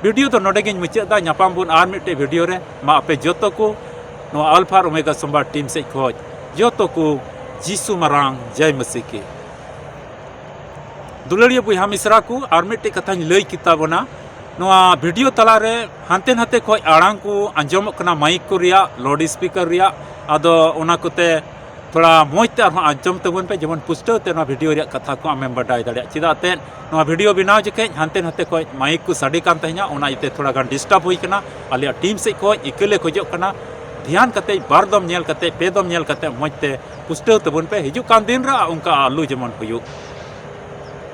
ᱵᱷᱤᱰᱤᱭᱳ ᱫᱚ ᱱᱚᱰᱮ ᱜᱤᱧ ᱢᱩᱪᱟᱹᱫ ᱮᱫᱟ᱾ ᱧᱟᱯᱟᱢ ᱵᱚᱱ ᱟᱨ ᱢᱤᱫᱴᱮᱡ ᱵᱷᱤᱰᱤᱭᱳ ᱨᱮ᱾ ᱢᱟ ᱟᱯᱮ ᱡᱚᱛᱚ ᱠᱚ ᱱᱚᱣᱟ ᱟᱞᱯᱷᱟ ᱟᱨ ᱳᱢᱮᱜᱟ ᱥᱳᱢᱵᱟᱨ ᱴᱤᱢ ᱥᱮᱫ ᱠᱷᱚᱡ ᱡᱚᱛᱚ ᱠᱚ ᱡᱤᱥᱩ ᱢᱟᱨᱟᱝ ᱡᱟᱭ ᱢᱟᱹᱥᱤ ᱠᱤ᱾ ᱫᱩᱞᱟᱹᱲᱤᱭᱟᱹ ᱵᱚᱭᱦᱟ ᱢᱤᱥᱨᱟ ᱠᱚ, ᱟᱨ ᱢᱤᱫᱴᱮᱡ ᱠᱟᱛᱷᱟᱧ ᱞᱟᱹᱭ ᱠᱮᱫ ᱛᱟᱵᱚᱱᱟ᱾ ᱱᱚᱣᱟ ᱵᱷᱤᱰᱤᱭᱳ ᱛᱟᱞᱟᱨᱮ ᱦᱟᱱᱛᱮ ᱱᱟᱛᱮ ᱠᱷᱚᱡ ᱟᱲᱟᱝ ᱠᱚ ᱟᱸᱡᱚᱢᱚᱜ ᱠᱟᱱᱟ, ᱢᱟᱭᱤᱠ ᱠᱚ ᱨᱮᱭᱟᱜ, ᱞᱟᱣᱩᱰ ᱥᱯᱤᱠᱟᱨ ᱨᱮᱭᱟᱜ᱾ ᱟᱫᱚ ᱚᱱᱟ ᱠᱚᱛᱮ ᱛᱷᱚᱲᱟ ᱢᱚᱡᱽ ᱛᱮ ᱟᱨᱦᱚᱸ ᱟᱸᱡᱚᱢ ᱛᱟᱵᱚᱱ ᱯᱮ, ᱡᱮᱢᱚᱱ ᱯᱩᱥᱴᱟᱹᱣ ᱛᱮ ᱱᱚᱣᱟ ᱵᱷᱤᱰᱤᱭᱳ ᱨᱮᱭᱟᱜ ᱠᱟᱛᱷᱟ ᱠᱚ ᱟᱢᱮᱢ ᱵᱟᱰᱟᱭ ᱫᱟᱲᱮᱭᱟᱜᱼᱟ᱾ ᱪᱮᱫᱟᱜ ᱛᱮ ᱱᱚᱣᱟ ᱵᱷᱤᱰᱤᱭᱳ ᱵᱮᱱᱟᱣ ᱡᱚᱠᱷᱮᱡ ᱦᱟᱱᱛᱮ ᱱᱟᱛᱮ ᱠᱷᱚᱡ ᱢᱟᱭᱤᱠ ᱠᱚ ᱥᱟᱰᱮ ᱠᱟᱱ ᱛᱟᱦᱮᱸᱱᱟ, ᱚᱱᱟ ᱤᱭᱟᱹᱛᱮ ᱛᱷᱚᱲᱟ ᱜᱟᱱ ᱰᱤᱥᱴᱟᱵᱽ ᱦᱩᱭ ᱠᱟᱱᱟ᱾ ᱟᱞᱮᱭᱟᱜ ᱴᱤᱢ ᱥᱮᱫ ᱠᱷᱚᱡ ᱤᱠᱟᱹ ᱞᱮ ᱠᱷᱚᱡᱚᱜ ᱠᱟᱱᱟ, ᱫᱷᱮᱭᱟᱱ ᱠᱟᱛᱮ, ᱵᱟᱨ ᱫᱚᱢ ᱧᱮᱞ ᱠᱟᱛᱮ, ᱯᱮ ᱫᱚᱢ ᱧᱮᱞ ᱠᱟᱛᱮ ᱢᱚᱡᱽ ᱛᱮ ᱯᱩᱥᱴᱟᱹᱣ ᱛᱟᱵᱚᱱ ᱯᱮ᱾ ᱦᱤᱡᱩᱜ ᱠᱟᱱ ᱫᱤᱱ ᱨᱮ ᱚᱱᱠᱟ ᱟᱞᱚ ᱡᱮᱢᱚᱱ ᱦᱩᱭᱩᱜ᱾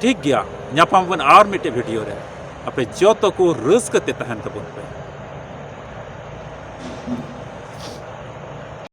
ᱴᱷᱤᱠ ᱜᱮᱭᱟ, ᱧᱟᱯᱟᱢ ᱵᱚᱱ ᱟᱨ ᱢᱤᱫᱴᱮᱡ ᱵᱷᱤᱰᱤᱭᱳ ᱨᱮ᱾ ᱟᱯᱮ ᱡᱚᱛᱚ ᱠᱚ ᱨᱟᱹᱥᱠᱟᱹ ᱛᱮ ᱛᱟᱦᱮᱱ ᱛᱟᱵᱚᱱ ᱯᱮ᱾